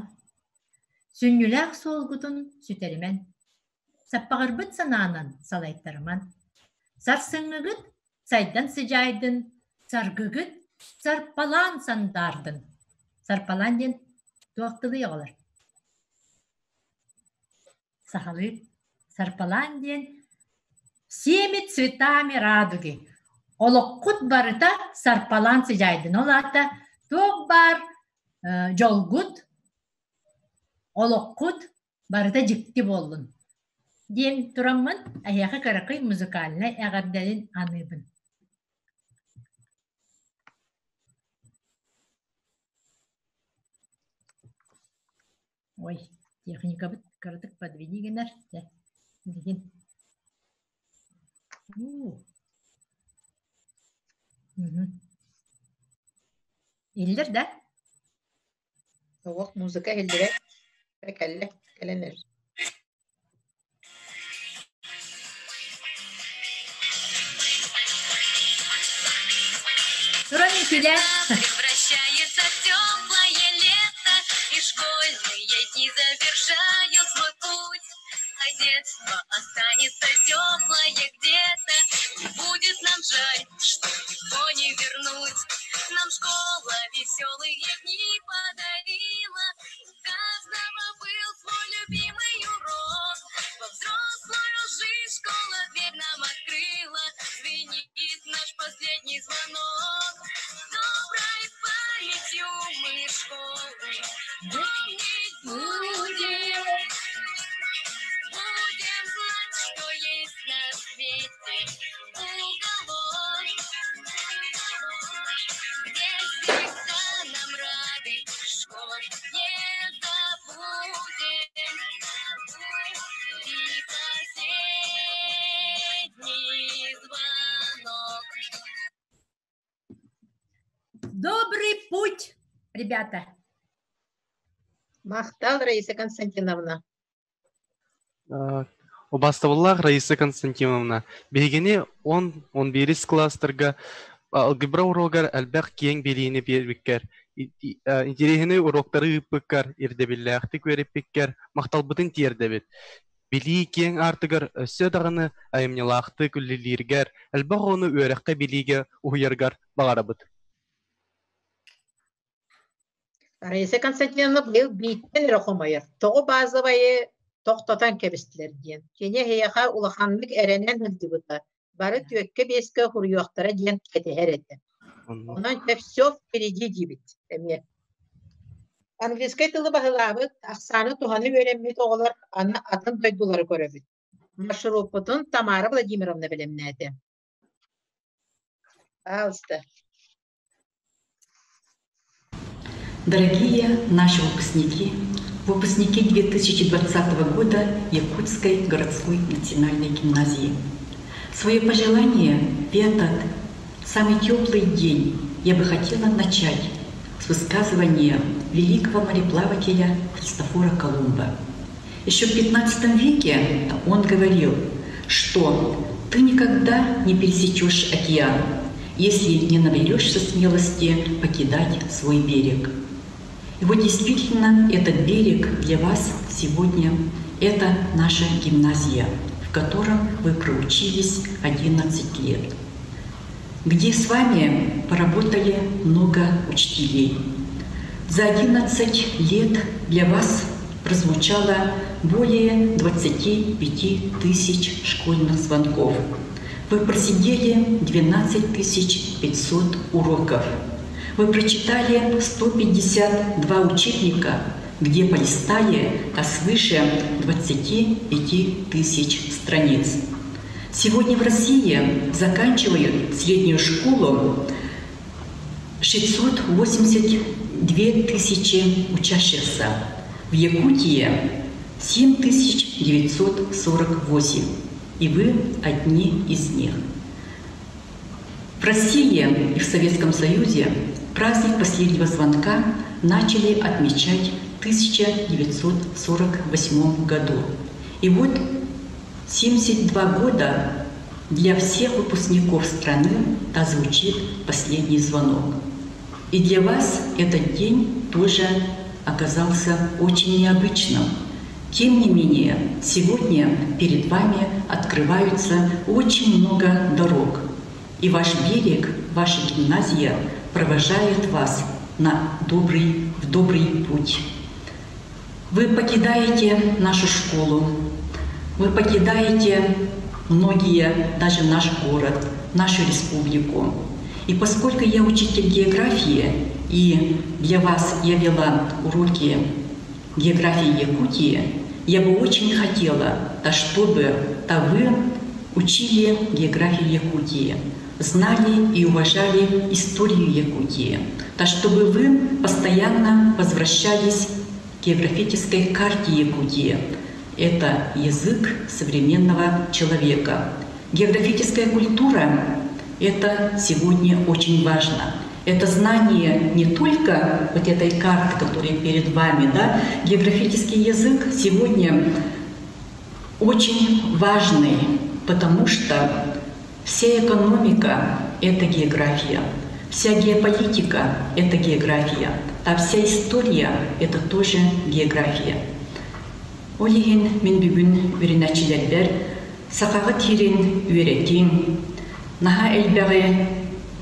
сүнньүлээх суолгутун сүтэримэн, саппаҕырбыт санаанан салайтарыман, сарсыҥҥыгыт сайдан сыдьаайдын, саргыгыт сарпалаан сандаардын. Сарпалаан диэн туох тылый оҕолор? Сахалыы сарпалаан диэн всеми цветами радуги олоххут барыта сарпалаан сыдьаайдын. Ол аата туох баар дьолгут, олоххут барыта дьикти буоллун диэн тураммын эһиэхэ кыракый музыкальнай эҕэрдэлин аныыбын. Ой, техникабыт кыратык подведи гынар. Дьэ, билигин. Уу. Мгм. Иһиллэр да? Суох, музыка иһиллибэт. Кэллэ, кэлэн эрэр. Туран үҥкүүлээ. Превращается в теплое лето, и школьные дни завершают свой путь. А детство останется теплое где-то, и будет нам жаль, что его не вернуть. Нам школа веселые дни подарила, у каждого был свой любимый урок. Во взрослую жизнь школа дверь нам открыла, звенит наш последний звонок. Доброй памятью мы школы помнить будем. Будем знать, что есть на свете уголок, где всегда нам рады школы не забудем. И последний звонок. Добрый путь, ребята! Махтал, Раиса Константиновна. Убаастабыллаах Раиса Константиновна, биһигини 10-11 кылаастарга алгебра уруогар элбэх киэҥ билиини биэрбиккэр, интэриэһинэй уруоктары ыыппыккар, ирдэбиллээхтик үөрэппиккэр махталбытын тиэрдэбит. Билии киэҥ аартыгар өссө даҕаны айымньылаахтык үлэлииргэр, элбэх оҕону үөрэххэ-билиигэ уһуйаргар баҕарабыт. Раиса Константиновна быйыл бииртэн эрэ хомойор, тоҕо базовайы тохтотон кэбистилэр диэн. Кини эһиэхэ улаханнык эрэнэн сылдьыбыта, бары түөккэ-биэскэ суруйуохтара диэн кэтэһэр этэ. Онон все впереди диибит эмиэ. Английскай тылы баһылаабыт, ахсааны туһана үөрэммит оҕолор аны атын дойдулары көрөбүт. Маршруппутун Тамара Владимировна бэлэмнээтэ. Пожалуйста. Дорогие наши выпускники, выпускники 2020 года Якутской городской национальной гимназии. Свое пожелание в этот самый теплый день я бы хотела начать с высказывания великого мореплавателя Христофора Колумба. Еще в XV веке он говорил, что ты никогда не пересечешь океан, если не наберешься смелости покидать свой берег. И вот действительно этот берег для вас сегодня – это наша гимназия, в котором вы проучились 11 лет, где с вами поработали много учителей. За 11 лет для вас прозвучало более 25 тысяч школьных звонков. Вы просидели 12 500 уроков. Вы прочитали 152 учебника, где полистали а свыше 25 тысяч страниц. Сегодня в России заканчивают среднюю школу 682 тысячи учащихся. В Якутии 7948, и вы одни из них. В России и в Советском Союзе праздник последнего звонка начали отмечать в 1948 году. И вот 72 года для всех выпускников страны да звучит последний звонок. И для вас этот день тоже оказался очень необычным. Тем не менее, сегодня перед вами открываются очень много дорог. И ваш берег, ваша гимназия провожает вас на добрый, в добрый путь. Вы покидаете нашу школу, вы покидаете многие, даже наш город, нашу республику. И поскольку я учитель географии, и для вас я вела уроки географии Якутии, я бы очень хотела, да чтобы да вы учили географию Якутии, знали и уважали историю Якутии, да чтобы вы постоянно возвращались к географической карте Якутии. Это язык современного человека. Географическая культура – это сегодня очень важно. Это знание не только вот этой карты, которая перед вами, да, географический язык сегодня очень важный, потому что вся экономика – это география, вся геополитика – это география, а вся история – это тоже география. Ол иһин мин бүгүн үөрэнээччилэрбэр сахаҕыт сирин үөрэтиҥ, наһаа элбэҕи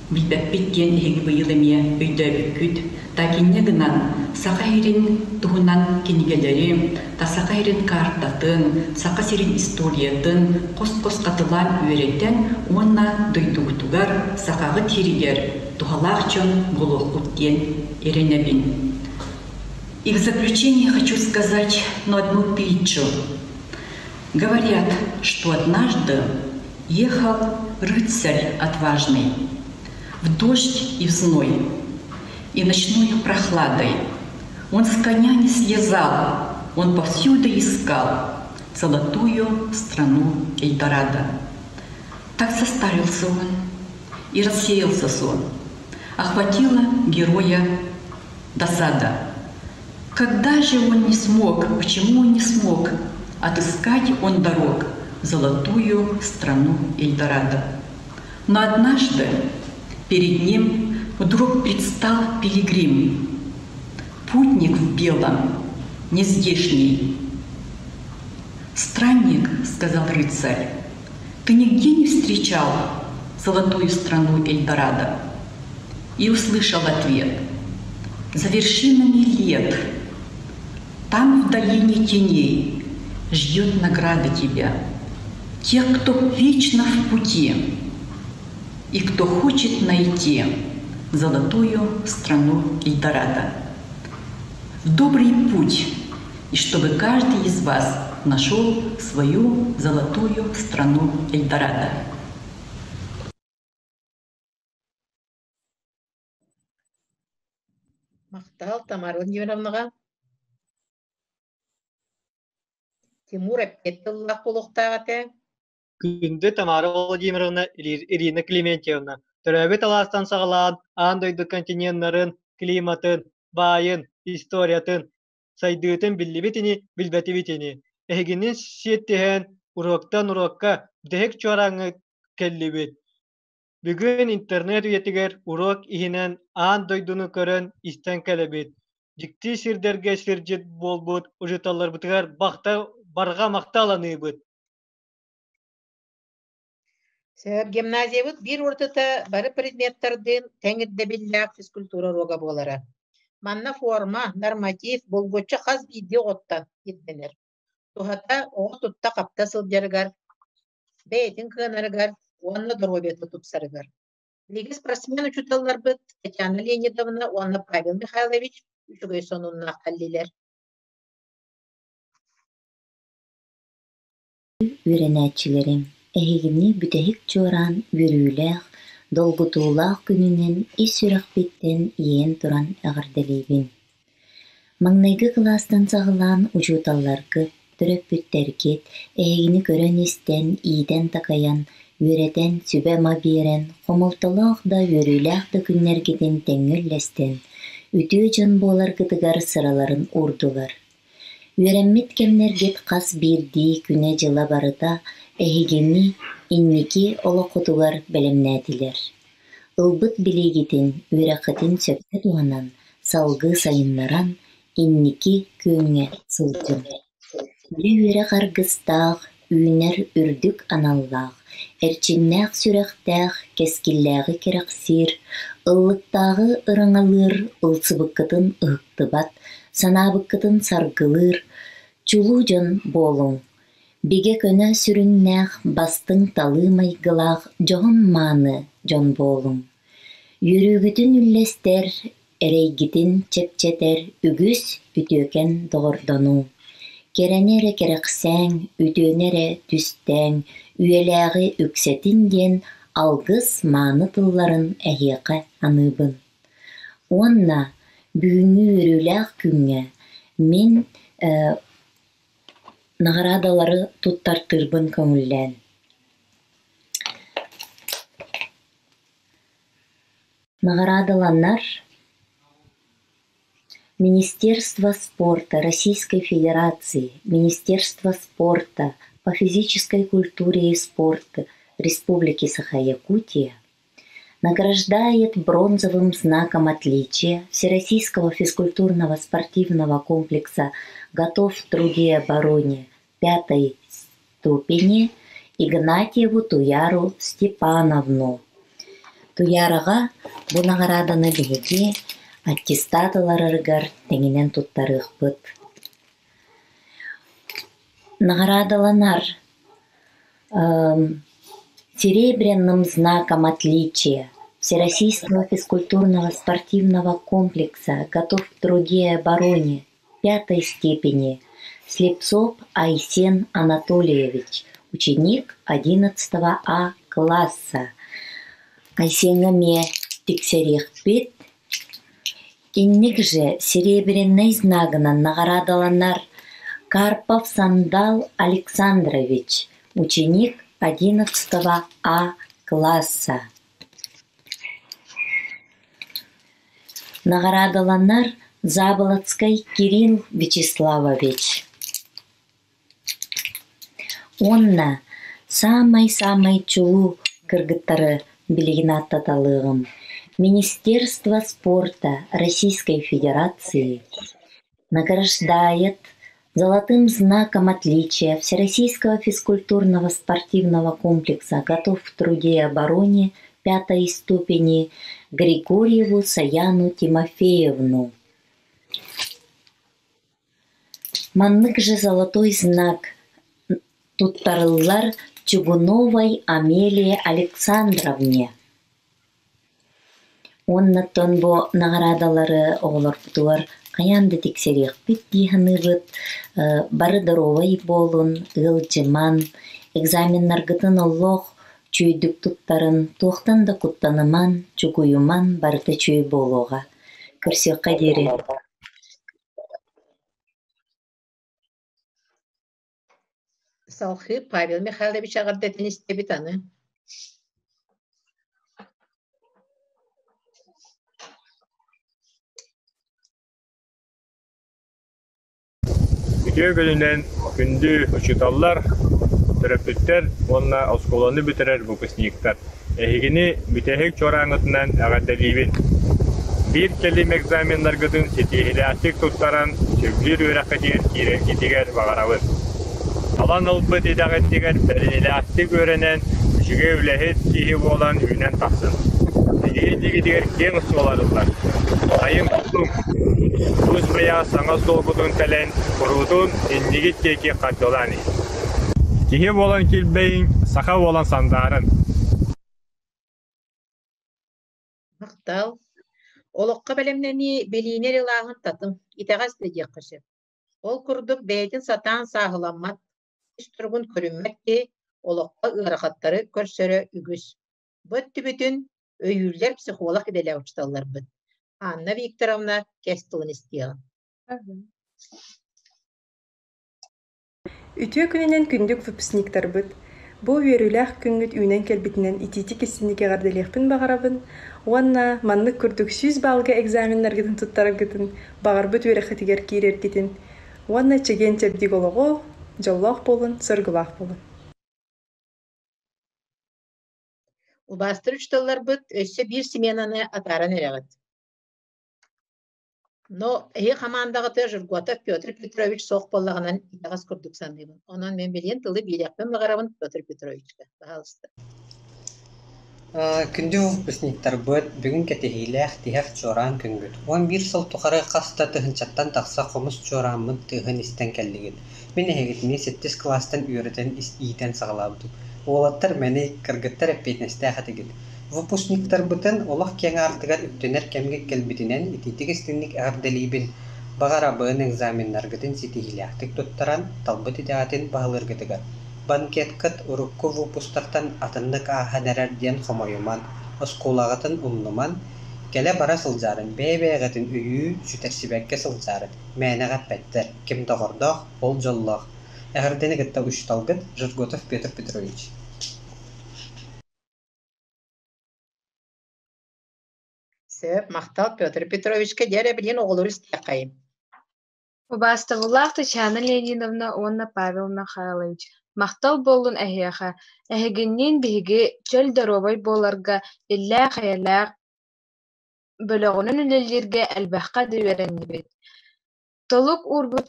билбэппит диэн эһиги быйыл эмиэ өйдөөбүккүт. Такинньэ гынан Саха сирин туһунан кинигэлэри, та Саха сирин картатын, Саха сирин историятын хос-хос хатылаан үөрэтэн уонна дойдугутугар сахаҕыт сиригэр туһалаах дьон буолуоххут диэн эрэнэбин. И в заключение хочу сказать ну, одну притчу. Говорят, что однажды ехал рыцарь отважный в дождь и в зной, и ночную прохладой. Он с коня не слезал, он повсюду искал золотую страну Эльдорадо. Так состарился он, и рассеялся сон. Охватила героя досада. Когда же он не смог, почему он не смог отыскать он дорог в золотую страну Эльдорадо? Но однажды перед ним вдруг предстал пилигрим, путник в белом, нездешний. «Странник, — сказал рыцарь, — ты нигде не встречал золотую страну Эльдорадо?» И услышал ответ. «За вершинами лет, там в долине теней ждет награда тебя, тех, кто вечно в пути и кто хочет найти золотую страну Эльдорадо. В добрый путь, и чтобы каждый из вас нашел свою золотую страну Эльдорадо. Махтал Тамара Владимировнаҕа. Тимур эппиэт тыллаах буолуохтаах этэ. Күндү Тамара Владимировна, Ирина Климентьевна, төрөөбүт алаастан саҕалаан аан дойду континеннарын, климатын, баайын, историятын, сайдыытын биллибит ини, билбэтибит ини. Эһигини сиэттиһэн уруоктан уруокка бүтэһик чуорааҥҥа кэллибит. Бүгүн интернет үйэтигэр уруок иһинэн аан дойдуну көрөн, истэн кэлэбит. Дьикти сирдэргэ сирдьит буолбут учууталларбытыгар барҕа махтал аныыбыт. Сөп, гимназиябыт биир уратыта бары предметтардыын тэҥ ирдэбиллээх физкультура уруога буолара. Манна форма, норматив булгуччу хас биирдии оҕоттон ирдэнэр. Туһата оҕо тутта-хапта сылдьарыгар, бэйэтин кыанарыгар уонна доруобуйата тупсарыгар. Биһиги спортсмен учууталларбыт Татьяна Леонидовна уонна Павел Михайлович үчүгэй сонуннаах кэллилэр. Үөрэнээччилэрим, эһигини бүтэһик чуораан үөрүүлээх, долгутуулаах күнүнэн ис сүрэхпиттэн иэйэн туран эҕэрдэлиибин. Маҥнайгы кылаастан саҕалаан учууталларгыт, төрөппүттэргит эһигини көрөн-истэн, иитэн-такайан, үөрэтэн, сүбэ-ама биэрэн, хомолтолоох да, үөрүүлээх да күннэргитин тэҥҥэ үллэстэн, үтүө дьон буоларгытыгар сыраларын уурдулар. Үөрэммит кэмнэргит хас биирдии күнэ-дьыла барыта эһигини инники олоххутугар бэлэмнээтилэр. Ылбыт билиигитин, үөрэххитин сөпкө туһанан, салгыы сайыннаран, инники күөҥҥэ сылдьыҥ. Үлэ үөрэх аргыстаах, үүнэр үрдүк аналлаах, эрчимнээх сүрэхтээх, кэскиллээҕи кэрэхсиир, ыллыктааҕы ырыҥалыыр, ылсыбыккытын ыһыктыбат, санаабыккытын саргылыыр, чулуу дьон буолуҥ. Бигэ көнө сүрүннээх, бастыҥ талыы майгылаах дьоһун-мааны дьон буолуҥ. Үөрүүгүтүн үллэстэр, эрэйгитин чэпчэтэр үгүс үтүөкэн доҕордонуҥ. Кэрэни эрэ кэрэхсээҥ, үтүөнү эрэ түстээҥ, үйэлээҕи үксэтин диэн алгыс мааны тылларын эһиэхэ аныыбын. Уонна бүгүҥҥү үөрүүлээх күҥҥэ мин наҕараадалары туттартыырбын көҥүллээн. Наҕараадаланар Министерство спорта Российской Федерации, Министерство спорта по физической культуре и спорту Республики Саха-Якутия награждает бронзовым знаком отличия Всероссийского физкультурного спортивного комплекса «Готов в труде и обороне» пятой ступени Игнатьеву Туяру Степановну. Туяраҕа бу наҕарааданы биһиги аттестат ыларарыгар тэҥинэн туттарыахпыт. Наҕараадаланар серебряным знаком отличия Всероссийского физкультурного спортивного комплекса «Готов к труде и обороне» пятой степени Слепцов Айсен Анатольевич, ученик 11 А класса. Айсеҥҥа эмиэ тиксэриэхпит. Инник же серебряный знагынан наҕараадаланар Карпов Сандал Александрович, ученик 11 А класса. Наҕараадаланар Заболоцкай Кирилл Вячеславович Уонна саамай-саамай чулуу кыргыттары билигин ааттаталыаҕым Министерство спорта Российской Федерации награждает золотым знаком отличия Всероссийского физкультурного спортивного комплекса «Готов в труде и обороне» пятой ступени Григорьеву Саяну Тимофеевну. Маннык же золотой знак туттарыллар Чугуновой Амелии Александровне. Уоннаттан бу наҕараадалары оҕолорбутугар хайаан да тиксэриэхпит дии саныыбыт. Бары доруобай буолун, ыалдьыман, экзаменнаргытын олох үчүгэйдик туттарын, туохтан да куттаныман, чугуйуман, барыта үчүгэй буолуоҕа. Көрсүөххэ диэри. Салхыы Павел Михайлович эҕэрдэтин истэбит аны. Үтүө күнүнэн күндү учууталлар, төрөппүттэр уонна оскуоланы бүтэрэр выпускниктар! Эһигини бүтэһик чуорааҥҥытынан эҕэрдэлиибин! Биир кэлим экзаменнаргытын ситиһиилээхтик туттаран, сөбүлүүр үөрэххитигэр киирэргитигэр баҕарабын. Талан ылбыт идэҕитигэр бэриниилээхтик үөрэнэн, үчүгэй үлэһит киһи буолан үүнэн тахсын. Эһиги иннигитигэр киэҥ суол арыллар. Айыҥ-тутуҥ, тус бэйэҕэ саҥа суолгутун тэлэн, куруутун иннигит диэки хардыылаан иһин. Киһи буолан килбэйиҥ, саха буолан сандаарын. Махтал. Олоххо бэлэмнэнии билиини эрэ ылааһын татым, итэҕэс да диэххэ сөп. Ол курдук бэйэтин сатаан сааһыламмат, ис туругун көрүммэт киһи олоххо ыарахаттары көрсөрө үгүс. Бу өттүбүтүн өйүүллэр психолог идэлээх учууталларбыт. Анна Викторовна кэс тылын истиэҕин. Үтүө күнүнэн күндүк выпускниктарбыт! Бу үөрүүлээх күҥҥүт үүнэн кэлбитинэн итиитик истиҥник эҕэрдэлиэхпин баҕарабын уонна маннык курдук 100 баалга экзаменнаргытын туттараргытын, баҕарбыт үөрэххитигэр киирэргитин уонна чэгиэн-чэбдик олоҕу, дьоллоох буолун, соргулаах буолун! Убаастыр учууталларбыт өссө биир сменаны атааран эрэҕит. Но эһи хамаандаҕытыгар Жирготов Петр Петрович суох буоллаҕынан итэҕэс курдук саныыбын. Онон мин билигин тылы биэриэхпин баҕарабын Петр Петровичка. Пожалуйста. Күндү выпускниктарбыт, бүгүн кэтэһиилээх тиһэх чуораан күҥҥүт. 11 сыл тухары хас да тыһыынчаттан тахса хомус чуорааммыт тыаһын истэн кэллигит. Мин эһигитини сэттис кылаастан үөрэтэн иитэн саҕалаабытым. Уолаттар мэник, кыргыттар эппиэтинэстээх этигит. Выпускниктарбытын олох киэҥ аартыгар үктэнэр кэмҥэ кэлбитинэн итиитик-истиҥник эҕэрдэлиибин! Баҕарабын экзаменнаргытын ситиһиилээхтик туттаран, талбыт идэҕитин баһылыыргытыгар. Банкеткыт урукку выпустартан атыннык ааһан эрэр диэн хомойуман, оскуолаҕытын умнуман, кэлэ-бара сылдьаарын, бэйэ-бэйэҕитин өйүү, сүтэрсибэккэ сылдьаарын, мээнэҕэ эппэттэр, ким доҕордоох, ол дьоллоох. Эҕэрдэни кытта учууталгыт Жерготов Петр Петрович. Сөп, махтал Петр Петровичка диэри билигин оҕолору истиэххэйим. Убаастабыллаах Татьяна Леонидовна уонна Павел Михайлович, махтал буоллун эһиэхэ, эһигинниин биһиги чөл доруобай буоларга, иллээх-эйэлээх, бөлөҕүнэн үлэлииргэ элбэххэ да үөрэннибит. Толук уурбут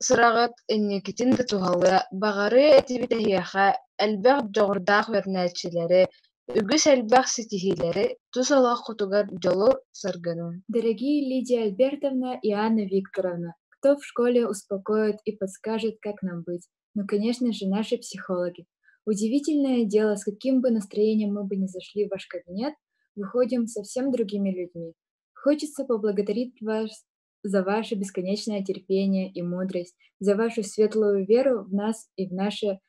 сыраҕыт инникитин да туһалыа, баҕарыа этибит эһиэхэ элбэх дьоҕурдаах үөрэнээччилэри, үгүс элбэх ситиһиилэри, тус олоххутугар дьолу-саргыны. Дорогие Лидия Альбертовна и Анна Викторовна, кто в школе успокоит и подскажет, как нам быть? Ну, конечно же, наши психологи. Удивительное дело, с каким бы настроением мы бы ни зашли в ваш кабинет, выходим совсем другими людьми. Хочется поблагодарить вас за ваше бесконечное терпение и мудрость, за вашу светлую веру в нас и в наше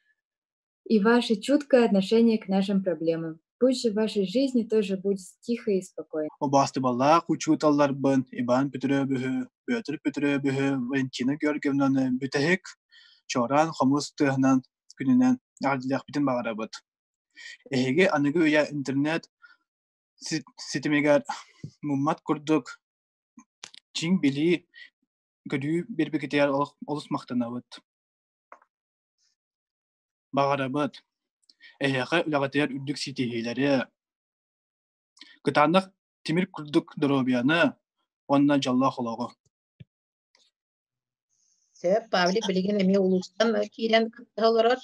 и ваше чуткое отношение к нашим проблемам. Пусть же в вашей жизни тоже будет тихо и спокойно. Убаастыбаллаах учууталларбын Иван Петровиһы, Петр Петровиһы, Валентина Георгиевнаны бүтэһик чуораан хомус тыаһынан күнүнэн эҕэрдэлиэхпитин баҕарабыт. Эһиги аныгы үйэ интернет ситимигэр муммат курдук чиҥ билии, көрүү биэрбиккитигэр олус махтанабыт. Баҕарабыт эһиэхэ үлэҕитигэр үрдүк ситиһиилэри, кытаанах тимир курдук доруобуйаны уонна дьоллоох олоҕу. Сөп, Павлик билигин эмиэ улуустан киирэн кыттыһа олорор.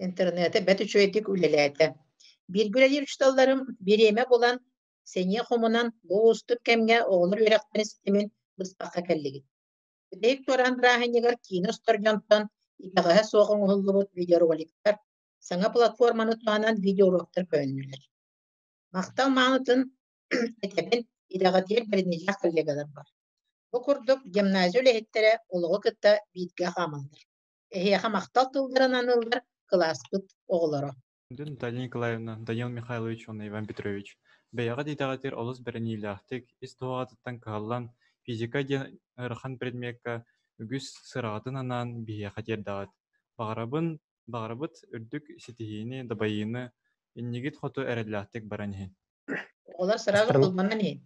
Интернети бэрт үчүгэйдик үлэлээтэ. Бииргэ үлэлиир учууталларым бириэмэ булан, сэниэ хомунан бу уустук кэмҥэ оҕолор үөрэхтэрин ситимин быспакка кэллигит. Бүтэһик туораан бырааһынньыгар киинэ устар дьонтон итэҕэһэ суох оҥоһуллубут видеороликтар, саҥа платформаны туһанан видеоуроктар көһүннүлэр. Махтал маанытын этэбин, идэҕитигэр бэриниилээх коллегаларбар. Бу курдук гимназия үлэһиттэрэ олоҕу кытта бииргэ хаамаллар. Эһиэхэ махтал тылларын аныыллар кылааспыт оҕолоро. Күндү Наталья Николаевна, Данил Михайлович уонна Иван Петрович, бэйэҕит идэҕитигэр олус бэриниилээхтик, ис дууһаҕытыттан кыһаллан, физика диэн ыарахан предмеккэ үгүс сыраҕытын анаан биһиэхэ тиэрдэҕит. Баҕарабын, баҕарабыт үрдүк ситиһиини, дабайыыны, иннигит хоту эрэллээхтик баран иһин. Оҕолор сразу холбонон иһин.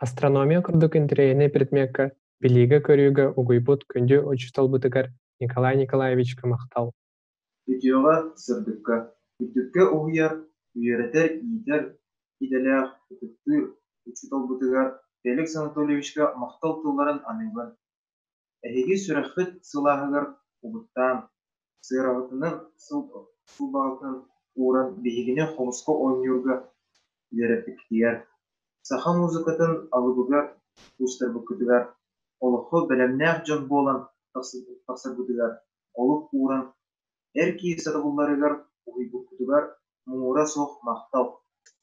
Астрономия курдук интэриэһинэй предмеккэ билиигэ-көрүүгэ угуйбут күндү учууталбытыгар Николай Николаевичка махтал! Үтүөҕэ, сырдыкка, үрдүккэ уһуйар, үөрэтэр, иитэр идэлээх, ытыктыыр учууталбытыгар Феликс Анатольевичка махтал тылларын аныыбын. Эһиги сүрэххит сылааһыгар угуттаан, сыараҕытынан сылбаҕытын ууран биһигини хомуска оонньуурга үөрэппиккитигэр, саха музыкатын алыбыгар куустарбыккытыгар, олоххо бэлэмнээх дьон буолан тахсарбытыгар олук ууран, эр киһи сатабылларыгар уһуйбуккутугар муҥура суох махтал!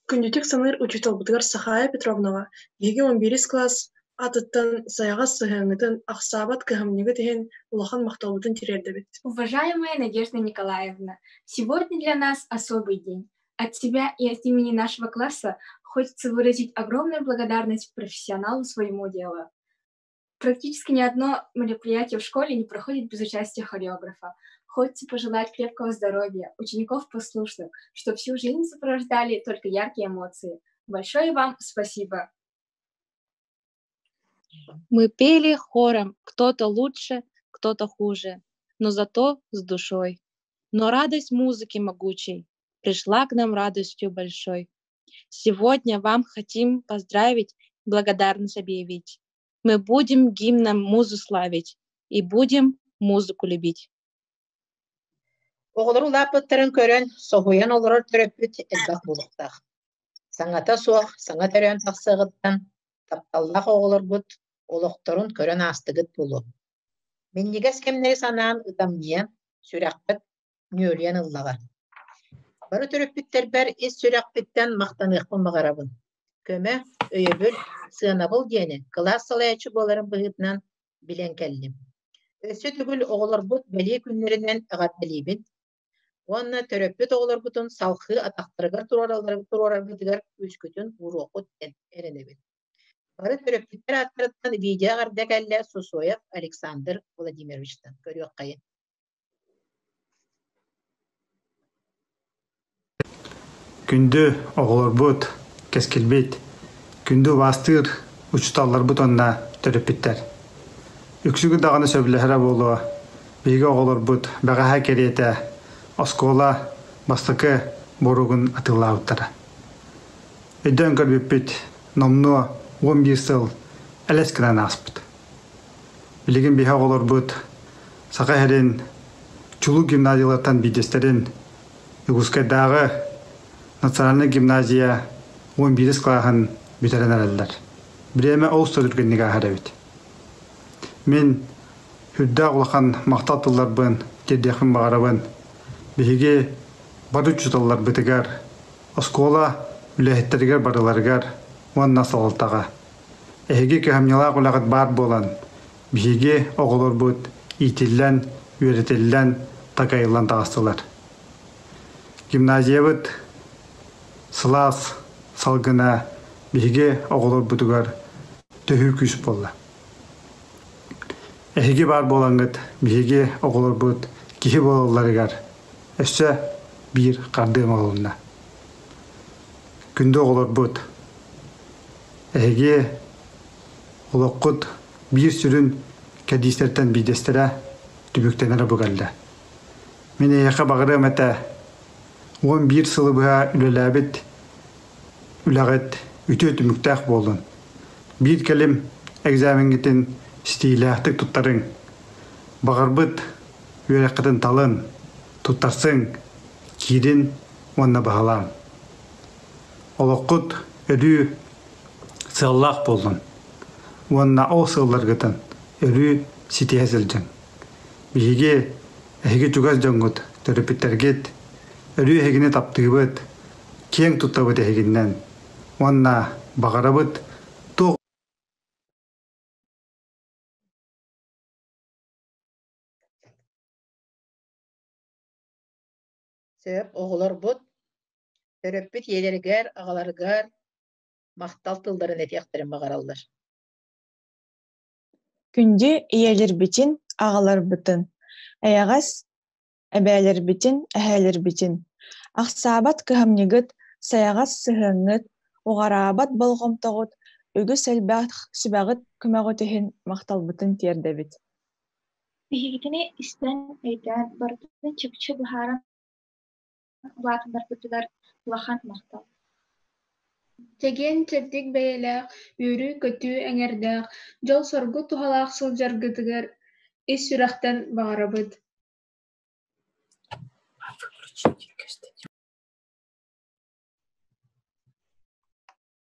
Күндүтүк саныыр учууталбытыгар Сахая Петровнаҕа биһиги он биирис кылаас аатыттан сайаҕас сыһыаҥҥытын, ахсаабат кыһамньыгыт иһин улахан махталбытын тириэрдэбит. Уважаемая Надежда Николаевна, сегодня для нас особый день. От себя и от имени нашего класса хочется выразить огромную благодарность профессионалу своему делу. Практически ни одно мероприятие в школе не проходит без участия хореографа. Хочется пожелать крепкого здоровья, учеников послушных, чтобы всю жизнь сопровождали только яркие эмоции. Большое вам спасибо! Мы пели хором, кто-то лучше, кто-то хуже, но зато с душой. Но радость музыки могучей пришла к нам радостью большой. Сегодня вам хотим поздравить, благодарность объявить. Мы будем гимном музу славить и будем музыку любить. Оҕолор улааппыттарын көрөн, соһуйан олорор төрөппүт элбэх буолуохтаах. Саҥата суох, саҥа төрөөн тахсыаҕыттан тапталлаах оҕолоргут олохторун көрөн аастыгыт буолуо. Минньигэс кэмнэри санаан ытамньыйан, сүрэххит нүөлүйэн ыллаҕа. Бары төрөппүттэрбэр ис сүрэхпиттэн махтаныахпын баҕарабын. Көмө, өйөбүл, сыанабыл диэни кылаас салайааччы буоларым быһыытынан билэн кэллим. Өссө төгүл оҕолорбут бэлиэ күннэринэн эҕэрдэлиибин уонна төрөппүт оҕолорбутун салхыы атахтарыгар туруораргытыгар күүскүтүн ууруоххут диэн эрэнэбин. Бары төрөппүттэр ааттарыттан видео эҕэрдэ кэллэ Сусоев Александр Владимировичтан. Көрүөххэйин. Күндү оҕолорбут, кэскилбит, күндү убаастыыр учууталларбыт уонна төрөппүттэр. Үксүгүт даҕаны сөбүлэһэрэ буолуо, биһиги оҕолорбут бэҕэһээ кэриэтэ оскуола бастакы боругун атыылаабыттара. Өйдөөн көрбүппүт, номнуо 11 сыл элэс гынан ааспыт. Билигин биһи оҕолорбут Саха сирин чулуу гимназиялартан биирдэстэрин Якутскайдааҕы национальнай гимназия уон биирис кылааһын бүтэрэн эрэллэр. Бириэмэ олус да түргэнник ааһар эбит. Мин үрдээх улахан махтал тылларбын тиэрдиэхпин баҕарабын. Биһиги бары учууталларбытыгар, оскуола үлэһиттэригэр барыларыгар уонна салалтаҕа. Эһиги кыһамньылаах үлэҕит баар буолан, биһиги оҕолорбут иитиллэн, үөрэтиллэн, такайыллан таҕыстылар. Гимназиябыт сылаас салгына биһиги оҕолорбутугар төһүү күүс буолла. Эһиги баар буолаҥҥыт биһиги оҕолорбут киһи буолалларыгар өссө биир хардыы оҥоһулунна. Күндү оҕолорбут, эһиги олоххут биир сүрүн кэрдиистэртэн биирдэстэрэ түбүктэнэрэ бу кэллэ. Мин эйиэхэ баҕарыам этэ, 11 сылы быһа үлэлээбит үлэҕит үтүө түмүктээх буоллун. Биир кэлим экзамеҥҥитин ситиилээхтик туттарыҥ. Баҕарбыт үөрэххитин талын, туттарсыҥ, киирин уонна баһылааҥ. Олоххут өрүү сыаллаах буоллун уонна ол сыалларгытын өрүү ситиһэ сылдьыҥ. Биһиги эһиги чугас дьоҥҥут, төрөппүттэргит өрүү эһигини таптыыбыт, киэҥ туттабыт эһигиннэн уонна баҕарабыт туох Сөп, оҕолорбут төрөппүт ийэлэригэр, аҕаларыгар махтал тылларын этиэхтэрин баҕараллар. Күндү ийэлэрбитин, аҕаларбытын, эйэҕэс эбээлэрбитин, эһээлэрбитин, ахсаабат кыһамньыгыт, сайаҕас сыһыаҥҥыт, уҕараабат болҕомтоҕут, үгүс элбэх сүбэҕит көмөҕүт иһин махталбытын тиэрдэбит. Биһигитини истэн, өйдөөн, барытын чопчу быһааран улаатыннарбытыгар улахан махтал. Чэгиэн-чэбдик бэйэлээх, үөрүү-көтүү эҥэрдээх, дьол-соргу туһалаах сылдьаргытыгар ис сүрэхтэн баҕарабыт.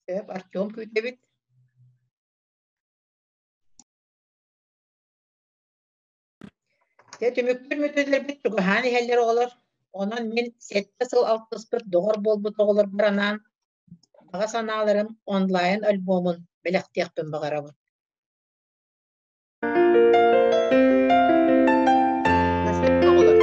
Сөп, Артем күүтэбит. Дьэ, түмүктүүр мүтүлэрбит чугаһаан иһэллэр оҕолор. Онон мин сэттэ сыл алтыспыт доҕор буолбут оҕолорбор анаан баҕа санааларым онлайн-альбомун бэлэхтиэхпин баҕарабын. Оҕолор.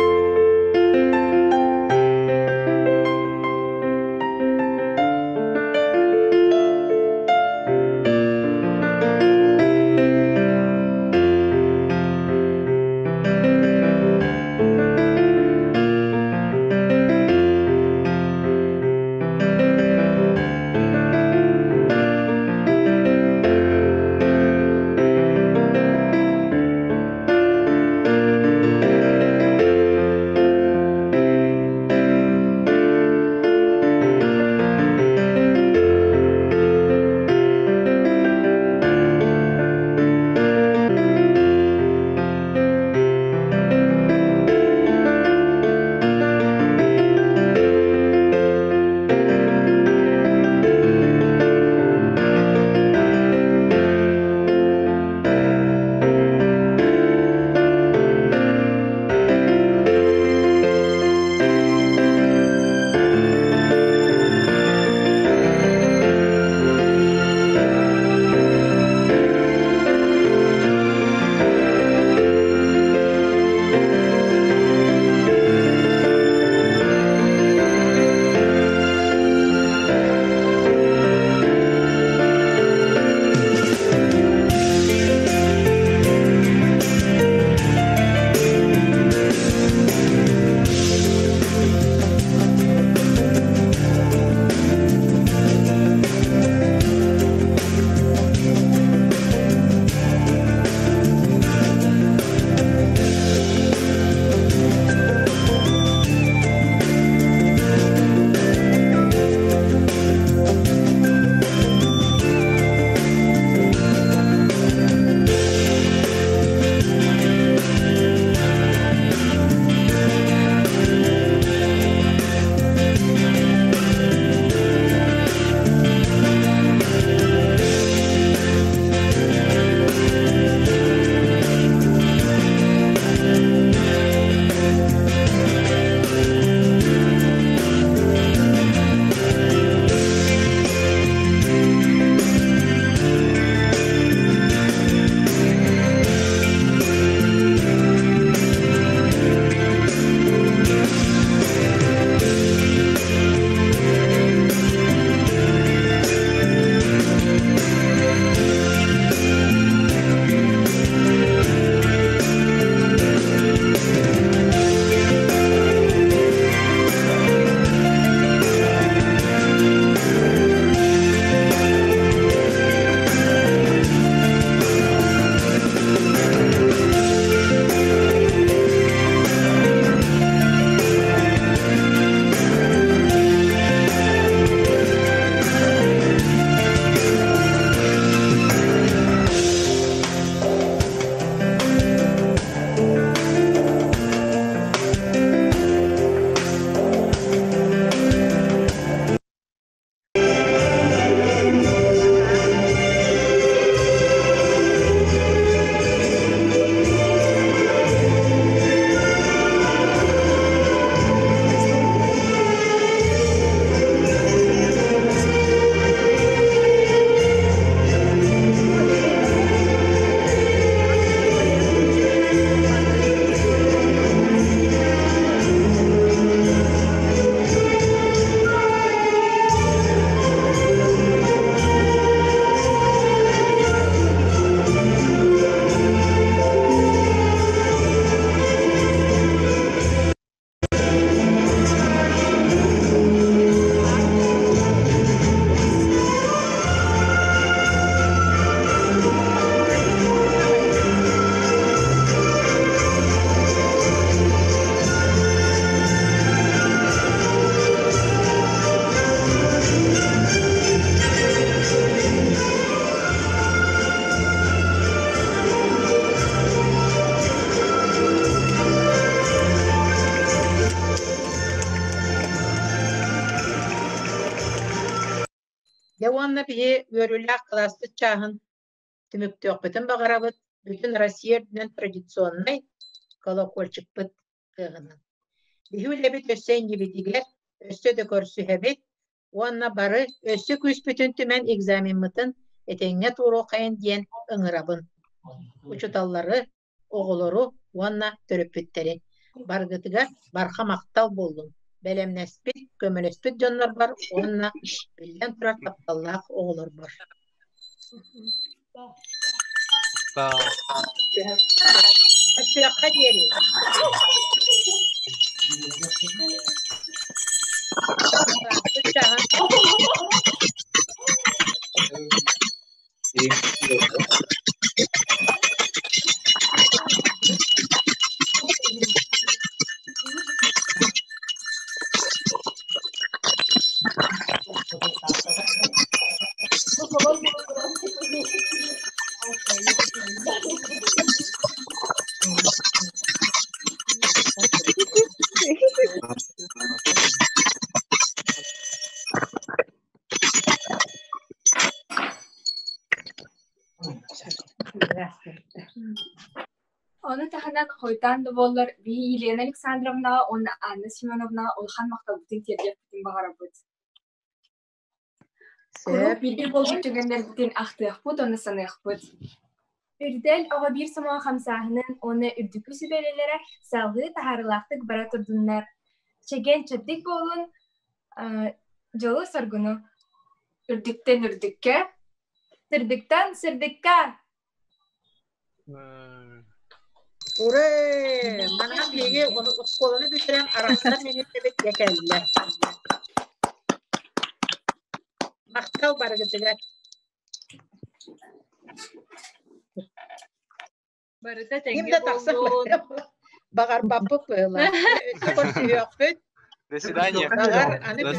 Дьэ уонна биһи үөрүүлээх кылааспыт чааһын түмүктүөхпүтүн баҕарабыт бүтүн Россия үрдүнэн традиционнай колокольчикпыт кыаҕынан. Биһи үлэбит өссө иннибитигэр, өссө да көрсүһэбит уонна бары өссө күүспүтүн түмэн экзамеммытын этэҥҥэ туоруоххайын диэн ыҥырабын. Учууталлары, оҕолору уонна төрөппүттэри барыгытыгар барҕа махтал буоллун. Бэлэмнэспит, көмөлөспүт дьоннорбор уонна биллэн турар тапталлаах оҕолорбор. Көрсүөххэ диэри. Ону таһынан хойутаан да буоллар, биһи Елена Александровнаҕа уонна Анна Семеновнаҕа улахан махталбытын тиэрдиэхпитин баҕарабыт. Куруук бииргэ буолбут түгэннэрбитин ахтыахпыт уонна саныахпыт. Үрдэл оҕо биир сомоҕо хамсааһынын уонна үрдүкү сүбэлэлэрэ салгыы таһаарыылаахтык бара турдуннар. Чэгиэн-чэбдик буолун, дьолу-соргуну! Үрдүктэн үрдүккэ, Сырдыктан сырдыкка! Ура! Манан биһиги оскуоланы бүтэрэн арахсар минүүтэбит дьэ кэллэ. Махтал барыгытыгар. Барыта Ким тэҥҥэ да тахсан буоллун. баҕарбаппыт быһыылаах. Өссө көрсүһүөхпүт. До свидания. Баҕар аны До